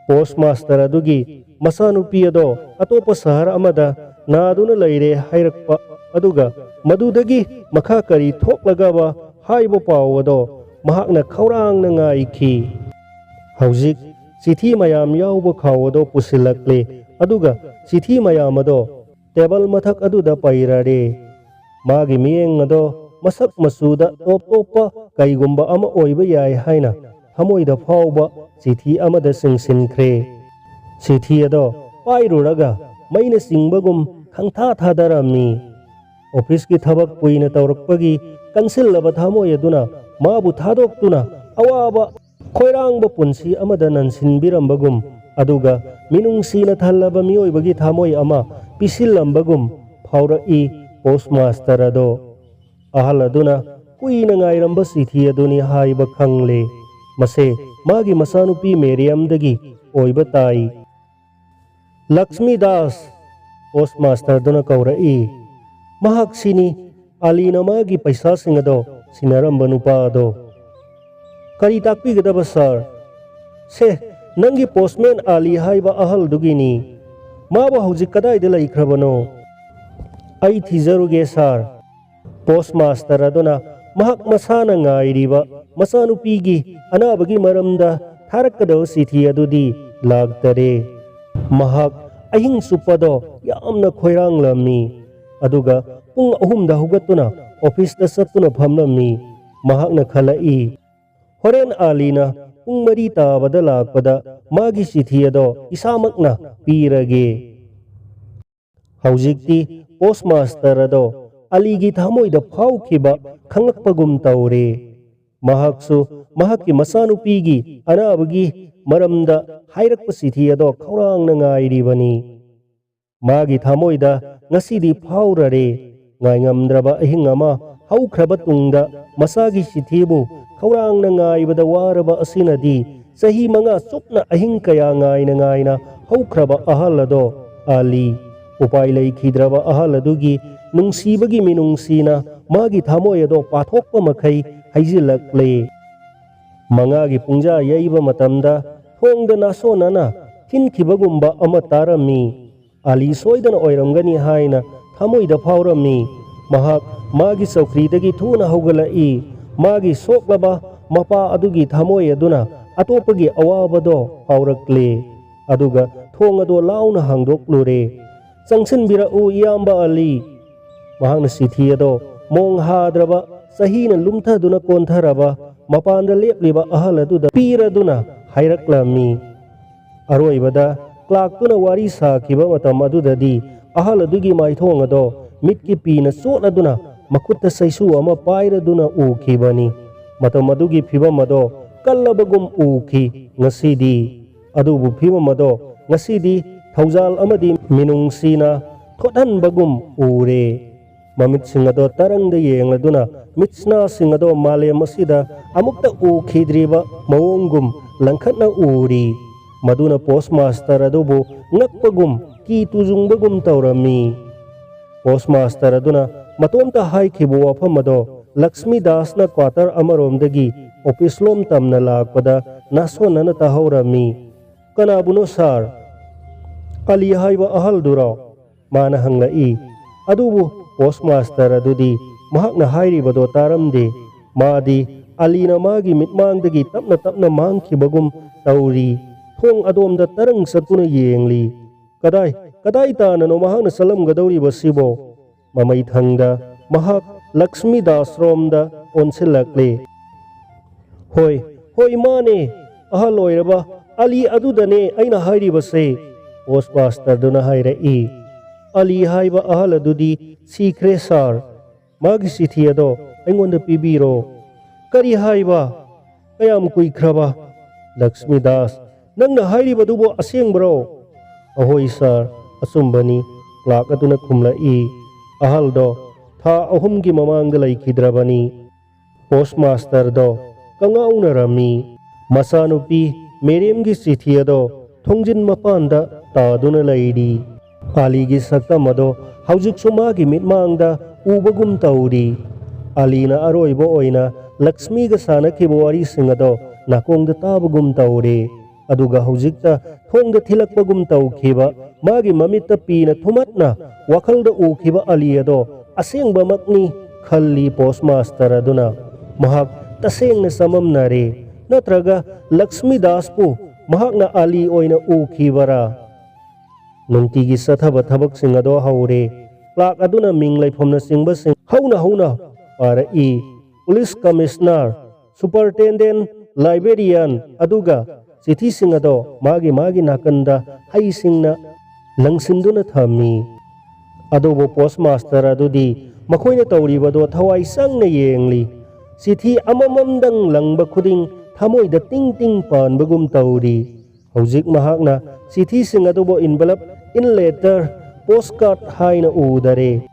ꯄꯣꯁꯃꯥꯁꯇꯔ ꯑꯗꯨꯒꯤ ꯃꯆꯥꯅꯨꯄꯤ ꯑꯗꯣ ꯑꯇꯣꯞꯄ ꯁꯍꯔ ꯑꯃꯗ ꯅꯥꯗꯨꯅ ꯂꯩꯔꯦ ꯍꯥꯏꯔꯛꯄ, ꯑꯗꯨꯒ ꯃꯗꯨꯗꯒꯤ ꯃꯈꯥ ꯀꯔꯤ ꯊꯣꯛꯂꯒꯕ ꯍꯥꯏꯕ ꯄꯥꯎ ꯑꯗꯣ ꯃꯍꯥꯛꯅ ꯈꯧꯔꯥꯡꯅ ꯉꯥꯏꯈꯤ꯫ ꯍꯧꯖꯤꯛ ꯆꯤꯊꯤ ꯃꯌꯥꯝ ꯌꯥꯎꯕ ꯈꯥꯎ ꯑꯗꯣ ꯄꯨꯁꯤꯜꯂꯛꯂꯦ, ꯑꯗꯨꯒ ꯆꯤꯊꯤ ꯃꯌꯥꯝ ꯑꯗꯣ ꯇꯦꯕꯜ ꯃꯊꯛ ꯑꯗꯨꯗ ꯄꯩꯔꯔꯦ꯫ ꯃꯥꯒꯤ ꯃꯤꯠꯌꯦꯡ ꯑꯗꯣ ꯃꯁꯛ ꯃꯆꯨꯗ ꯇꯣꯞ ꯇꯣꯞꯄ ꯀꯩꯒꯨꯝꯕ ꯑꯃ ꯑꯣꯏꯕ ꯌꯥꯏ ꯍꯥꯏꯅ ꯊꯃꯣꯏꯗ ꯐꯥꯎꯕ ꯆꯤꯊꯤ ꯑꯃꯗ ꯆꯤꯡꯁꯤꯟꯈ꯭ꯔꯦ꯫ ꯆꯤꯊꯤ ꯑꯗꯣ ꯄꯥꯏꯔꯨꯔꯒ ꯃꯩꯅ ꯆꯤꯡꯕꯒꯨꯝ ꯈꯪꯊꯥ ꯊꯥꯗꯔꯝꯃꯤ꯫ ꯑꯣꯐꯤꯁꯀꯤ ꯊꯕꯛ ꯀꯨꯏꯅ ꯇꯧꯔꯛꯄꯒꯤ ꯀꯟꯁꯤꯜꯂꯕ ꯊꯃꯣꯏ ꯑꯗꯨꯅ ꯃꯥꯕꯨ ꯊꯥꯗꯣꯛꯇꯨꯅ ꯑꯋꯥꯕ ꯈꯣꯏꯔꯥꯡꯕ ꯄꯨꯟꯁꯤ ꯑꯃꯗ ꯅꯟꯁꯤꯟꯕꯤꯔꯝꯕꯒꯨꯝ, ꯑꯗꯨꯒ ꯃꯤꯅꯨꯡꯁꯤꯅ ꯊꯜꯂꯕ ꯃꯤꯑꯣꯏꯕꯒꯤ ꯊꯃꯣꯏ ꯑꯃ ꯄꯤꯁꯤꯜꯂꯝꯕꯒꯨꯝ ꯐꯥꯎꯔꯛꯏ ꯄꯣꯁꯃꯥꯁꯇꯔ ꯑꯗꯣ꯫ ꯑꯍꯜ ꯑꯗꯨꯅ ꯀꯨꯏꯅ ꯉꯥꯏꯔꯝꯕ ꯆꯤꯊꯤ ꯑꯗꯨꯅꯤ ꯍꯥꯏꯕ ꯈꯪꯂꯦ꯫ "ꯃꯁꯦ ꯃꯥꯒꯤ ꯃꯆꯥꯅꯨꯄꯤ ꯃꯦꯔꯤꯌꯝꯗꯒꯤ ꯑꯣꯏꯕ ꯇꯥꯏ꯫" "ꯂꯛꯁꯃꯤ ꯗꯥꯁ!" ꯄꯣꯁꯃꯥꯁꯇꯔꯗꯨꯅ ꯀꯧꯔꯛꯏ꯫ "ꯃꯍꯥꯛꯁꯤꯅꯤ ꯑꯥꯂꯤꯅ ꯃꯥꯒꯤ ꯄꯩꯁꯥꯁꯤꯡ ꯑꯗꯣ ꯁꯤꯟꯅꯔꯝꯕ ꯅꯨꯄꯥ ꯑꯗꯣ꯫" "ꯀꯔꯤ ꯇꯥꯛꯄꯤꯒꯗꯕ, ꯁꯥꯔ?" "ꯁꯦ, ꯅꯪꯒꯤ ꯄꯣꯁꯃꯦꯟ ꯑꯥꯂꯤ ꯍꯥꯏꯕ ꯑꯍꯜꯗꯨꯒꯤꯅꯤ꯫ ꯃꯥꯕꯨ ꯍꯧꯖꯤꯛ ꯀꯗꯥꯏꯗ ꯂꯩꯈ꯭ꯔꯕꯅꯣ?" "ꯑꯩ ꯊꯤꯖꯔꯨꯒꯦ, ꯁꯥꯔ꯫" ꯄꯣꯁꯃꯥꯁꯇꯔ ꯑꯗꯨꯅ ꯃꯍꯥꯛ ꯃꯁꯥꯅ ꯉꯥꯏꯔꯤꯕ ꯃꯆꯥꯅꯨꯄꯤꯒꯤ ꯑꯅꯥꯕꯒꯤ ꯃꯔꯝꯗ ꯊꯥꯔꯛꯀꯗꯕ ꯆꯤꯊꯤ ꯑꯗꯨꯗꯤ ꯂꯥꯛꯇꯔꯦ꯫ ꯃꯍꯥꯛ ꯑꯍꯤꯡ ꯆꯨꯞꯄꯗꯣ ꯌꯥꯝꯅ ꯈꯣꯏꯔꯥꯡꯂꯝꯃꯤ꯫ ꯑꯗꯨꯒ ꯄꯨꯡ ꯑꯍꯨꯝꯗ ꯍꯧꯒꯠꯇꯨꯅ ꯑꯣꯐꯤꯁꯇ ꯆꯠꯇꯨꯅ ꯐꯝꯂꯝꯃꯤ꯫ ꯃꯍꯥꯛꯅ ꯈꯜꯂꯛꯏ, "ꯍꯣꯔꯦꯟ ꯑꯥꯂꯤꯅ ꯄꯨꯡ ꯃꯔꯤ ꯇꯥꯕꯗ ꯂꯥꯛꯄꯗ ꯃꯥꯒꯤ ꯆꯤꯊꯤ ꯑꯗꯣ ꯏꯁꯥꯃꯛꯅ ꯄꯤꯔꯒꯦ꯫" ꯍꯧꯖꯤꯛꯇꯤ ꯄꯣꯁꯃꯥꯁꯇꯔ ꯑꯗꯣ ꯑꯂꯤꯒꯤ ꯊꯃꯣꯏꯗ ꯐꯥꯎꯈꯤꯕ ꯈꯪꯂꯛꯄꯒꯨꯝ ꯇꯧꯔꯦ꯫ ꯃꯍꯥꯛꯁꯨ ꯃꯍꯥꯛꯀꯤ ꯃꯆꯥꯅꯨꯄꯤꯒꯤ ꯑꯅꯥꯕꯒꯤ ꯃꯔꯝꯗ ꯍꯥꯏꯔꯛꯄ ꯆꯤꯊꯤ ꯑꯗꯣ ꯈꯧꯔꯥꯡꯅ ꯉꯥꯏꯔꯤꯕꯅꯤ꯫ ꯃꯥꯒꯤ ꯊꯃꯣꯏꯗ ꯉꯁꯤꯗꯤ ꯐꯥꯎꯔꯔꯦ꯫ ꯉꯥꯏꯉꯝꯗ꯭ꯔꯕ ꯑꯍꯤꯡ ꯑꯃ ꯍꯧꯈ꯭ꯔꯕ ꯇꯨꯡꯗ ꯃꯆꯥꯒꯤ ꯆꯤꯊꯤꯕꯨ ꯈꯧꯔꯥꯡꯅ ꯉꯥꯏꯕꯗ ꯋꯥꯔꯕ ꯑꯁꯤꯅꯗꯤ ꯆꯍꯤ ꯃꯉꯥ ꯆꯨꯞꯅ ꯑꯍꯤꯡ ꯀꯌꯥ ꯉꯥꯏꯅ ꯉꯥꯏꯅ ꯍꯧꯈ꯭ꯔꯕ ꯑꯍꯜ ꯑꯗꯣ ꯑꯥꯂꯤ, ꯎꯄꯥꯏ ꯂꯩꯈꯤꯗ꯭ꯔꯕ ꯑꯍꯜ ꯑꯗꯨꯒꯤ ꯅꯨꯡꯁꯤꯕꯒꯤ ꯃꯤꯅꯨꯡꯁꯤꯅ ꯃꯥꯒꯤ ꯊꯃꯣꯏ ꯑꯗꯣ ꯄꯥꯊꯣꯛꯄ ꯃꯈꯩ ꯍꯩꯖꯤꯜꯂꯛꯂꯦ꯫ ꯃꯉꯥꯒꯤ ꯄꯨꯡꯖꯥ ꯌꯩꯕ ꯃꯇꯝꯗ ꯊꯣꯡꯗ ꯅꯥꯁꯣꯟꯅꯅ ꯊꯤꯟꯈꯤꯕꯒꯨꯝꯕ ꯑꯃ ꯇꯥꯔꯝꯃꯤ꯫ ꯑꯥꯂꯤ ꯁꯣꯏꯗꯅ ꯑꯣꯏꯔꯝꯒꯅꯤ ꯍꯥꯏꯅ ꯊꯃꯣꯏꯗ ꯐꯥꯎꯔꯝꯃꯤ꯫ ꯃꯍꯥꯛ ꯃꯥꯒꯤ ꯆꯧꯀ꯭ꯔꯤꯗꯒꯤ ꯊꯨꯅ ꯍꯧꯒꯠꯂꯛꯏ꯫ ꯃꯥꯒꯤ ꯁꯣꯛꯂꯕ ꯃꯄꯥ ꯑꯗꯨꯒꯤ ꯊꯃꯣꯏ ꯑꯗꯨꯅ ꯑꯇꯣꯞꯄꯒꯤ ꯑꯋꯥꯕꯗꯣ ꯐꯥꯎꯔꯛꯂꯦ꯫ ꯑꯗꯨꯒ ꯊꯣꯡ ꯑꯗꯣ ꯂꯥꯎꯅ ꯍꯥꯡꯗꯣꯛꯂꯨꯔꯦ꯫ "ꯆꯪꯁꯤꯟꯕꯤꯔꯛꯎ, ꯏꯌꯥꯝꯕ ꯑꯂꯤ꯫" ꯃꯍꯥꯛꯅ ꯆꯤꯊꯤ ꯑꯗꯣ ꯃꯣꯡ ꯍꯥꯗ꯭ꯔꯕ, ꯆꯍꯤꯅ ꯂꯨꯝꯊꯗꯨꯅ ꯀꯣꯟꯊꯔꯕ ꯃꯄꯥꯟꯗ ꯂꯦꯞꯂꯤꯕ ꯑꯍꯜ ꯑꯗꯨꯗ ꯄꯤꯔꯗꯨꯅ ꯍꯥꯏꯔꯛꯂꯝꯃꯤ꯫ ꯑꯔꯣꯏꯕꯗ ꯀ꯭ꯂꯥꯛꯇꯨꯅ ꯋꯥꯔꯤ ꯁꯥꯈꯤꯕ ꯃꯇꯝ ꯑꯗꯨꯗꯗꯤ ꯑꯍꯜ ꯑꯗꯨꯒꯤ ꯃꯥꯏꯊꯣꯡ ꯑꯗꯣ ꯃꯤꯠꯀꯤ ꯄꯤꯅ ꯆꯣꯠꯂꯗꯨꯅ ꯃꯈꯨꯠꯇ ꯆꯩꯁꯨ ꯑꯃ ꯄꯥꯏꯔꯗꯨꯅ ꯎꯈꯤꯕꯅꯤ꯫ ꯃꯇꯝ ꯑꯗꯨꯒꯤ ꯐꯤꯕꯝ ꯑꯗꯣ ꯀꯜꯂꯕꯒꯨꯝ ꯎꯈꯤ꯫ ꯉꯁꯤꯗꯤ ꯑꯗꯨꯕꯨ ꯐꯤꯕꯝ ꯑꯗꯣ ꯉꯁꯤꯗꯤ ꯊꯧꯖꯥꯜ ꯑꯃꯗꯤ ꯃꯤꯅꯨꯡꯁꯤꯅ ꯊꯣꯠꯍꯟꯕꯒꯨꯝ ꯎꯔꯦ꯫ ꯃꯃꯤꯠꯁꯤꯡ ꯑꯗꯣ ꯇꯔꯪꯗ ꯌꯦꯡꯂꯗꯨꯅ ꯃꯤꯠꯁꯅꯥꯁꯤꯡ ꯑꯗꯣ ꯃꯥꯂꯦꯝ ꯑꯁꯤꯗ ꯑꯃꯨꯛꯇ ꯎꯈꯤꯗ꯭ꯔꯤꯕ ꯃꯑꯣꯡꯒꯨꯝ ꯂꯪꯈꯠꯅ ꯎꯔꯤ꯫ ꯃꯗꯨꯅ ꯄꯣꯁꯃꯥꯁꯇꯔ ꯑꯗꯨꯕꯨ ꯉꯛꯄꯒꯨꯝ ꯀꯤ ꯇꯨꯖꯨꯡꯕꯒꯨꯝ ꯇꯧꯔꯝꯃꯤ꯫ ꯄꯣꯁꯃꯥꯁꯇꯔ ꯑꯗꯨꯅ ꯃꯇꯣꯝꯇ ꯍꯥꯏꯈꯤꯕ ꯋꯥꯐꯝ ꯑꯗꯣ ꯂꯛꯁꯃꯤ ꯗꯥꯁꯅ ꯀ꯭ꯋꯥꯇꯔ ꯑꯃꯔꯣꯝꯗꯒꯤ ꯑꯣꯐꯤꯁꯂꯣꯝ ꯇꯝꯅ ꯂꯥꯛꯄꯗ ꯅꯥꯁꯣꯟꯅꯅ ꯇꯥꯍꯧꯔꯝꯃꯤ꯫ "ꯀꯅꯥꯕꯨꯅꯣ ꯁꯥꯔ?" "ꯑꯂꯤ ꯍꯥꯏꯕ ꯑꯍꯜꯗꯨꯔꯣ?" ꯃꯥꯅ ꯍꯪꯂꯛꯏ꯫ ꯑꯗꯨꯕꯨ ꯄꯣꯁꯃꯥꯁꯇꯔ ꯑꯗꯨꯗꯤ ꯃꯍꯥꯛꯅ ꯍꯥꯏꯔꯤꯕꯗꯣ ꯇꯥꯔꯝꯗꯦ꯫ ꯃꯥꯗꯤ ꯑꯂꯤꯅ ꯃꯥꯒꯤ ꯃꯤꯠꯃꯥꯡꯗꯒꯤ ꯇꯞꯅ ꯇꯞꯅ ꯃꯥꯡꯈꯤꯕꯒꯨꯝ ꯇꯧꯔꯤ꯫ ꯊꯣꯡ ꯑꯗꯣꯝꯗ ꯇꯔꯪ ꯆꯠꯇꯨꯅ ꯌꯦꯡꯂꯤ꯫ "ꯀꯗꯥꯏ, ꯀꯗꯥꯏ ꯇꯥꯅꯅꯣ ꯃꯍꯥꯛꯅ ꯆꯠꯂꯝꯒꯗꯧꯔꯤꯕꯁꯤꯕꯣ?" ꯃꯃꯩꯊꯪꯗ ꯃꯍꯥꯛ ꯂꯛꯁꯃꯤ ꯗꯥꯁꯔꯣꯝꯗ ꯑꯣꯟꯁꯤꯜꯂꯛꯂꯦ꯫ "ꯍꯣꯏ, ꯍꯣꯏ, ꯃꯥꯅꯦ꯫ ꯑꯍꯜ ꯑꯣꯏꯔꯕ ꯑꯂꯤ ꯑꯗꯨꯗꯅꯦ ꯑꯩꯅ ꯍꯥꯏꯔꯤꯕꯁꯦ," ꯄꯣꯁꯃꯥꯁꯇꯔꯗꯨꯅ ꯍꯥꯏꯔꯛꯏ꯫ "ꯑꯂꯤ ꯍꯥꯏꯕ ꯑꯍꯜ ꯑꯗꯨꯗꯤ ꯁꯤꯈ꯭ꯔꯦ, ꯁꯥꯔ꯫ ꯃꯥꯒꯤ ꯆꯤꯊꯤ ꯑꯗꯣ ꯑꯩꯉꯣꯟꯗ ꯄꯤꯕꯤꯔꯣ꯫" "ꯀꯔꯤ ꯍꯥꯏꯕ? ꯀꯌꯥꯝ ꯀꯨꯏꯈ꯭ꯔꯕ?" "ꯂꯛꯁꯃꯤ ꯗꯥꯁ, ꯅꯪꯅ ꯍꯥꯏꯔꯤꯕꯗꯨꯕꯨ ꯑꯁꯦꯡꯕꯔꯣ?" "ꯑꯍꯣꯏ ꯁꯥꯔ, ꯑꯆꯨꯝꯕꯅꯤ," ꯀ꯭ꯂꯥꯔꯛ ꯑꯗꯨꯅ ꯈꯨꯝꯂꯛꯏ꯫ "ꯑꯍꯜꯗꯣ ꯊꯥ ꯑꯍꯨꯝꯒꯤ ꯃꯃꯥꯡꯗ ꯂꯩꯈꯤꯗ꯭ꯔꯕꯅꯤ꯫" ꯄꯣꯁꯃꯥꯁꯇꯔꯗꯣ ꯀꯉꯥꯎꯅꯔꯝꯃꯤ꯫ ꯃꯆꯥꯅꯨꯄꯤ ꯃꯦꯔꯤꯝꯒꯤ ꯆꯤꯊꯤ ꯑꯗꯣ ꯊꯣꯡꯖꯤꯟ ꯃꯄꯥꯟꯗ ꯇꯥꯗꯨꯅ ꯂꯩꯔꯤ꯫ ꯑꯂꯤꯒꯤ ꯁꯛꯇꯝ ꯑꯗꯣ ꯍꯧꯖꯤꯛꯁꯨ ꯃꯥꯒꯤ ꯃꯤꯠꯃꯥꯡꯗ ꯎꯕꯒꯨꯝ ꯇꯧꯔꯤ꯫ ꯑꯂꯤꯅ ꯑꯔꯣꯏꯕ ꯑꯣꯏꯅ ꯂꯛꯁꯃꯤꯒ ꯁꯥꯟꯅꯈꯤꯕ ꯋꯥꯔꯤꯁꯤꯡ ꯑꯗꯣ ꯅꯥꯀꯣꯡꯗ ꯇꯥꯕꯒꯨꯝ ꯇꯧꯔꯦ꯫ ꯑꯗꯨꯒ ꯍꯧꯖꯤꯛꯇ ꯊꯣꯡꯗ ꯊꯤꯜꯂꯛꯄꯒꯨꯝ ꯇꯧꯈꯤꯕ ꯃꯥꯒꯤ ꯃꯃꯤꯠꯇ ꯄꯤꯅ ꯊꯨꯝꯍꯠꯅ ꯋꯥꯈꯜꯗ ꯎꯈꯤꯕ ꯑꯂꯤ ꯑꯗꯣ ꯑꯁꯦꯡꯕꯃꯛꯅꯤ ꯈꯜꯂꯤ ꯄꯣꯁꯃꯥꯁꯇꯔ ꯑꯗꯨꯅ꯫ ꯃꯍꯥꯛ ꯇꯁꯦꯡꯅ ꯆꯃꯝꯅꯔꯦ꯫ ꯅꯠꯇ꯭ꯔꯒ ꯂꯛꯁꯃꯤ ꯗꯥꯁꯄꯨ ꯃꯍꯥꯛꯅ ꯑꯂꯤ ꯑꯣꯏꯅ ꯎꯈꯤꯕꯔꯥ? ꯅꯨꯡꯇꯤꯒꯤ ꯆꯠꯊꯕ ꯊꯕꯛꯁꯤꯡ ꯑꯗꯣ ꯍꯧꯔꯦ꯫ ꯀ꯭ꯂꯥꯔꯛ ꯑꯗꯨꯅ ꯃꯤꯡ ꯂꯩꯐꯝꯅꯆꯤꯡꯕꯁꯤꯡ ꯍꯧꯅ ꯍꯧꯅ ꯄꯥꯔꯛꯏ꯫ ꯄꯨꯂꯤꯁ ꯀꯃꯤꯁꯅꯔ, ꯁꯨꯄꯔꯇꯦꯟꯗꯦꯟ, ꯂꯥꯏꯕ꯭ꯔꯦꯔꯤꯌꯥꯟ, ꯑꯗꯨꯒ ꯆꯤꯊꯤꯁꯤꯡ ꯑꯗꯣ ꯃꯥꯒꯤ ꯃꯥꯒꯤ ꯅꯥꯀꯟꯗ ꯍꯩꯁꯤꯡꯅ ꯂꯪꯁꯤꯟꯗꯨꯅ ꯊꯝꯃꯤ꯫ ꯑꯗꯨꯕꯨ ꯄꯣꯁꯃꯥꯁꯇꯔ ꯑꯗꯨꯗꯤ ꯃꯈꯣꯏꯅ ꯇꯧꯔꯤꯕꯗꯣ ꯊꯋꯥꯏ ꯆꯪꯅ ꯌꯦꯡꯂꯤ꯫ ꯆꯤꯊꯤ ꯑꯃꯃꯝꯗꯪ ꯂꯪꯕ ꯈꯨꯗꯤꯡ ꯊꯃꯣꯏꯗ ꯇꯤꯡ ꯇꯤꯡ ꯄꯥꯟꯕꯒꯨꯝ ꯇꯧꯔꯤ꯫ ꯍꯧꯖꯤꯛ ꯃꯍꯥꯛꯅ ꯆꯤꯊꯤꯁꯤꯡ ꯑꯗꯨꯕꯨ envelope, in letter, postcard ꯍꯥꯏꯅ ꯎꯗꯔꯦ꯫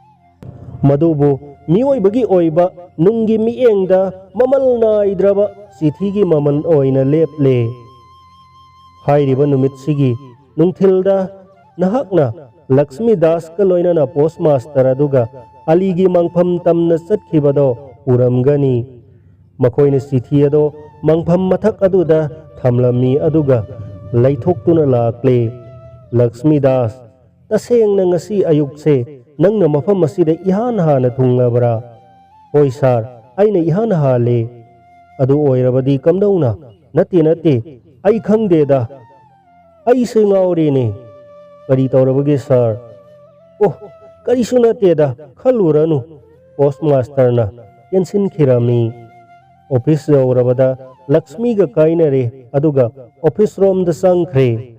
ꯃꯗꯨꯕꯨ ꯃꯤꯑꯣꯏꯕꯒꯤ ꯑꯣꯏꯕ ꯅꯨꯡꯒꯤ ꯃꯤꯠꯌꯦꯡꯗ ꯃꯃꯜ ꯅꯥꯏꯗ꯭ꯔꯕ ꯆꯤꯊꯤꯒꯤ ꯃꯃꯜ ꯑꯣꯏꯅ ꯂꯦꯞꯂꯦ꯫ ꯍꯥꯏꯔꯤꯕ ꯅꯨꯃꯤꯠꯁꯤꯒꯤ ꯅꯨꯡꯊꯤꯜꯗ ꯅꯍꯥꯛꯅ ꯂꯛꯁꯃꯤ ꯗꯥꯁꯀ ꯂꯣꯏꯅꯅ ꯄꯣꯁ ꯃꯥꯁꯇꯔ ꯑꯗꯨꯒ ꯑꯂꯤꯒꯤ ꯃꯪꯐꯝ ꯇꯝꯅ ꯆꯠꯈꯤꯕꯗꯣ ꯎꯔꯝꯒꯅꯤ꯫ ꯃꯈꯣꯏꯅ ꯆꯤꯊꯤ ꯑꯗꯣ ꯃꯪꯐꯝ ꯃꯊꯛ ꯑꯗꯨꯗ ꯊꯝꯂꯝꯃꯤ, ꯑꯗꯨꯒ ꯂꯩꯊꯣꯛꯇꯨꯅ ꯂꯥꯛꯂꯦ꯫ "ꯂꯛꯁꯃꯤ ꯗꯥꯁ, ꯇꯁꯦꯡꯅ ꯉꯁꯤ ꯑꯌꯨꯛꯁꯦ ꯅꯪꯅ ꯃꯐꯝ ꯑꯁꯤꯗ ꯏꯍꯥꯟ ꯍꯥꯟꯅ ꯊꯨꯡꯂꯕ꯭ꯔꯥ?" "ꯍꯣꯏ ꯁꯥꯔ, ꯑꯩꯅ ꯏꯍꯥꯟ ꯍꯥꯜꯂꯦ꯫" "ꯑꯗꯨ ꯑꯣꯏꯔꯕꯗꯤ ꯀꯝꯗꯧꯅ?" "ꯅꯠꯇꯦ, ꯅꯠꯇꯦ, ꯑꯩ ꯈꯪꯗꯦꯗ꯫ ꯑꯩꯁꯦ ꯉꯥꯎꯔꯦꯅꯦ꯫" "ꯀꯔꯤ ꯇꯧꯔꯕꯒꯦ ꯁꯥꯔ?" "ꯑꯣ, ꯀꯔꯤꯁꯨ ꯅꯠꯇꯦꯗ, ꯈꯜꯂꯨꯔꯅꯨ꯫" ꯄꯣꯁ ꯃꯥꯁꯇꯔꯅ ꯇꯦꯟꯁꯤꯟꯈꯤꯔꯝꯃꯤ꯫ ꯑꯣꯐꯤꯁ ꯌꯧꯔꯕꯗ ꯂꯛꯁꯃꯤꯒ ꯀꯥꯏꯅꯔꯦ, ꯑꯗꯨꯒ ꯑꯣꯐꯤꯁ ꯔꯣꯝꯗ ꯆꯪꯈ꯭ꯔꯦ꯫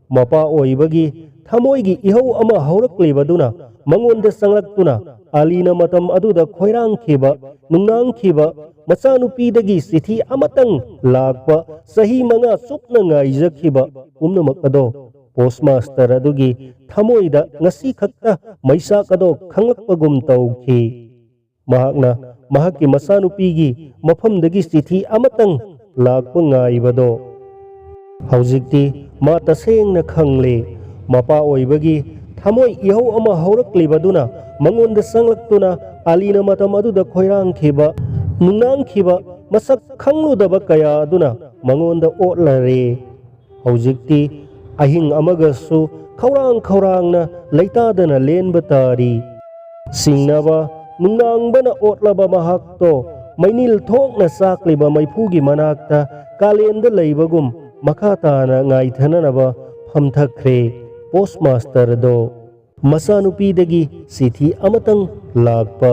ꯃꯄꯥ ꯑꯣꯏꯕꯒꯤ ꯊꯃꯣꯏꯒꯤ ꯏꯍꯧ ꯑꯃ ꯍꯧꯔꯛꯂꯤꯕꯗꯨꯅ ꯃꯉꯣꯟꯗ ꯆꯪꯂꯛꯇꯨꯅ ꯑꯂꯤꯅ ꯃꯇꯝ ꯑꯗꯨꯗ ꯈꯣꯏꯔꯥꯡꯈꯤꯕ, ꯅꯨꯡꯅꯥꯡꯈꯤꯕ, ꯃꯆꯥꯅꯨꯄꯤꯗꯒꯤ ꯆꯤꯊꯤ ꯑꯃꯇꯪ ꯂꯥꯛꯄ, ꯆꯍꯤ ꯃꯉꯥ ꯆꯨꯞꯅ ꯉꯥꯏꯖꯈꯤꯕ ꯄꯨꯝꯅꯃꯛ ꯑꯗꯣ ꯄꯣꯁ ꯃꯥꯁꯇꯔ ꯑꯗꯨꯒꯤ ꯊꯃꯣꯏꯗ ꯉꯁꯤ ꯈꯛꯇ ꯃꯩꯆꯥꯛ ꯑꯗꯣ ꯈꯪꯂꯛꯄꯒꯨꯝ ꯇꯧꯈꯤ꯫ ꯃꯍꯥꯛꯅ ꯃꯍꯥꯛꯀꯤ ꯃꯆꯥꯅꯨꯄꯤꯒꯤ ꯃꯐꯝꯗꯒꯤ ꯆꯤꯊꯤ ꯑꯃꯇꯪ ꯂꯥꯛꯄ ꯉꯥꯏꯕꯗꯣ꯫ ꯍꯧꯖꯤꯛꯇꯤ ꯃꯥ ꯇꯁꯦꯡꯅ ꯈꯪꯂꯦ꯫ ꯃꯄꯥ ꯑꯣꯏꯕꯒꯤ ꯊꯃꯣꯏ ꯏꯍꯧ ꯑꯃ ꯍꯧꯔꯛꯂꯤꯕꯗꯨꯅ ꯃꯉꯣꯟꯗ ꯆꯪꯂꯛꯇꯨꯅ ꯑꯂꯤꯅ ꯃꯇꯝ ꯑꯗꯨꯗ ꯈꯣꯏꯔꯥꯡꯈꯤꯕ, ꯅꯨꯡꯅꯥꯡꯈꯤꯕ, ꯃꯁꯛ ꯈꯪꯂꯨꯗꯕ ꯀꯌꯥ ꯑꯗꯨꯅ ꯃꯉꯣꯟꯗ ꯑꯣꯠꯂꯔꯦ꯫ ꯍꯧꯖꯤꯛꯇꯤ ꯑꯍꯤꯡ ꯑꯃꯒꯁꯨ ꯈꯧꯔꯥꯡ ꯈꯧꯔꯥꯡꯅ ꯂꯩꯇꯥꯗꯅ ꯂꯦꯟꯕ ꯇꯥꯔꯤ꯫ ꯆꯤꯡꯅꯕ ꯅꯨꯡꯅꯥꯡꯕꯅ ꯑꯣꯠꯂꯕ ꯃꯍꯥꯛꯇꯣ ꯃꯩꯅꯤꯜ ꯊꯣꯛꯅ ꯆꯥꯛꯂꯤꯕ ꯃꯩꯐꯨꯒꯤ ꯃꯅꯥꯛꯇ ꯀꯥꯂꯦꯟꯗ ꯂꯩꯕꯒꯨꯝ ꯃꯈꯥ ꯇꯥꯅ ꯉꯥꯏꯊꯅꯅꯕ ꯐꯝꯊꯈ꯭ꯔꯦ꯫ ꯄꯣꯁ ꯃꯥꯁꯇꯔꯗꯣ ꯃꯆꯥꯅꯨꯄꯤꯗꯒꯤ ꯆꯤꯊꯤ ꯑꯃꯇꯪ ꯂꯥꯛꯄ꯫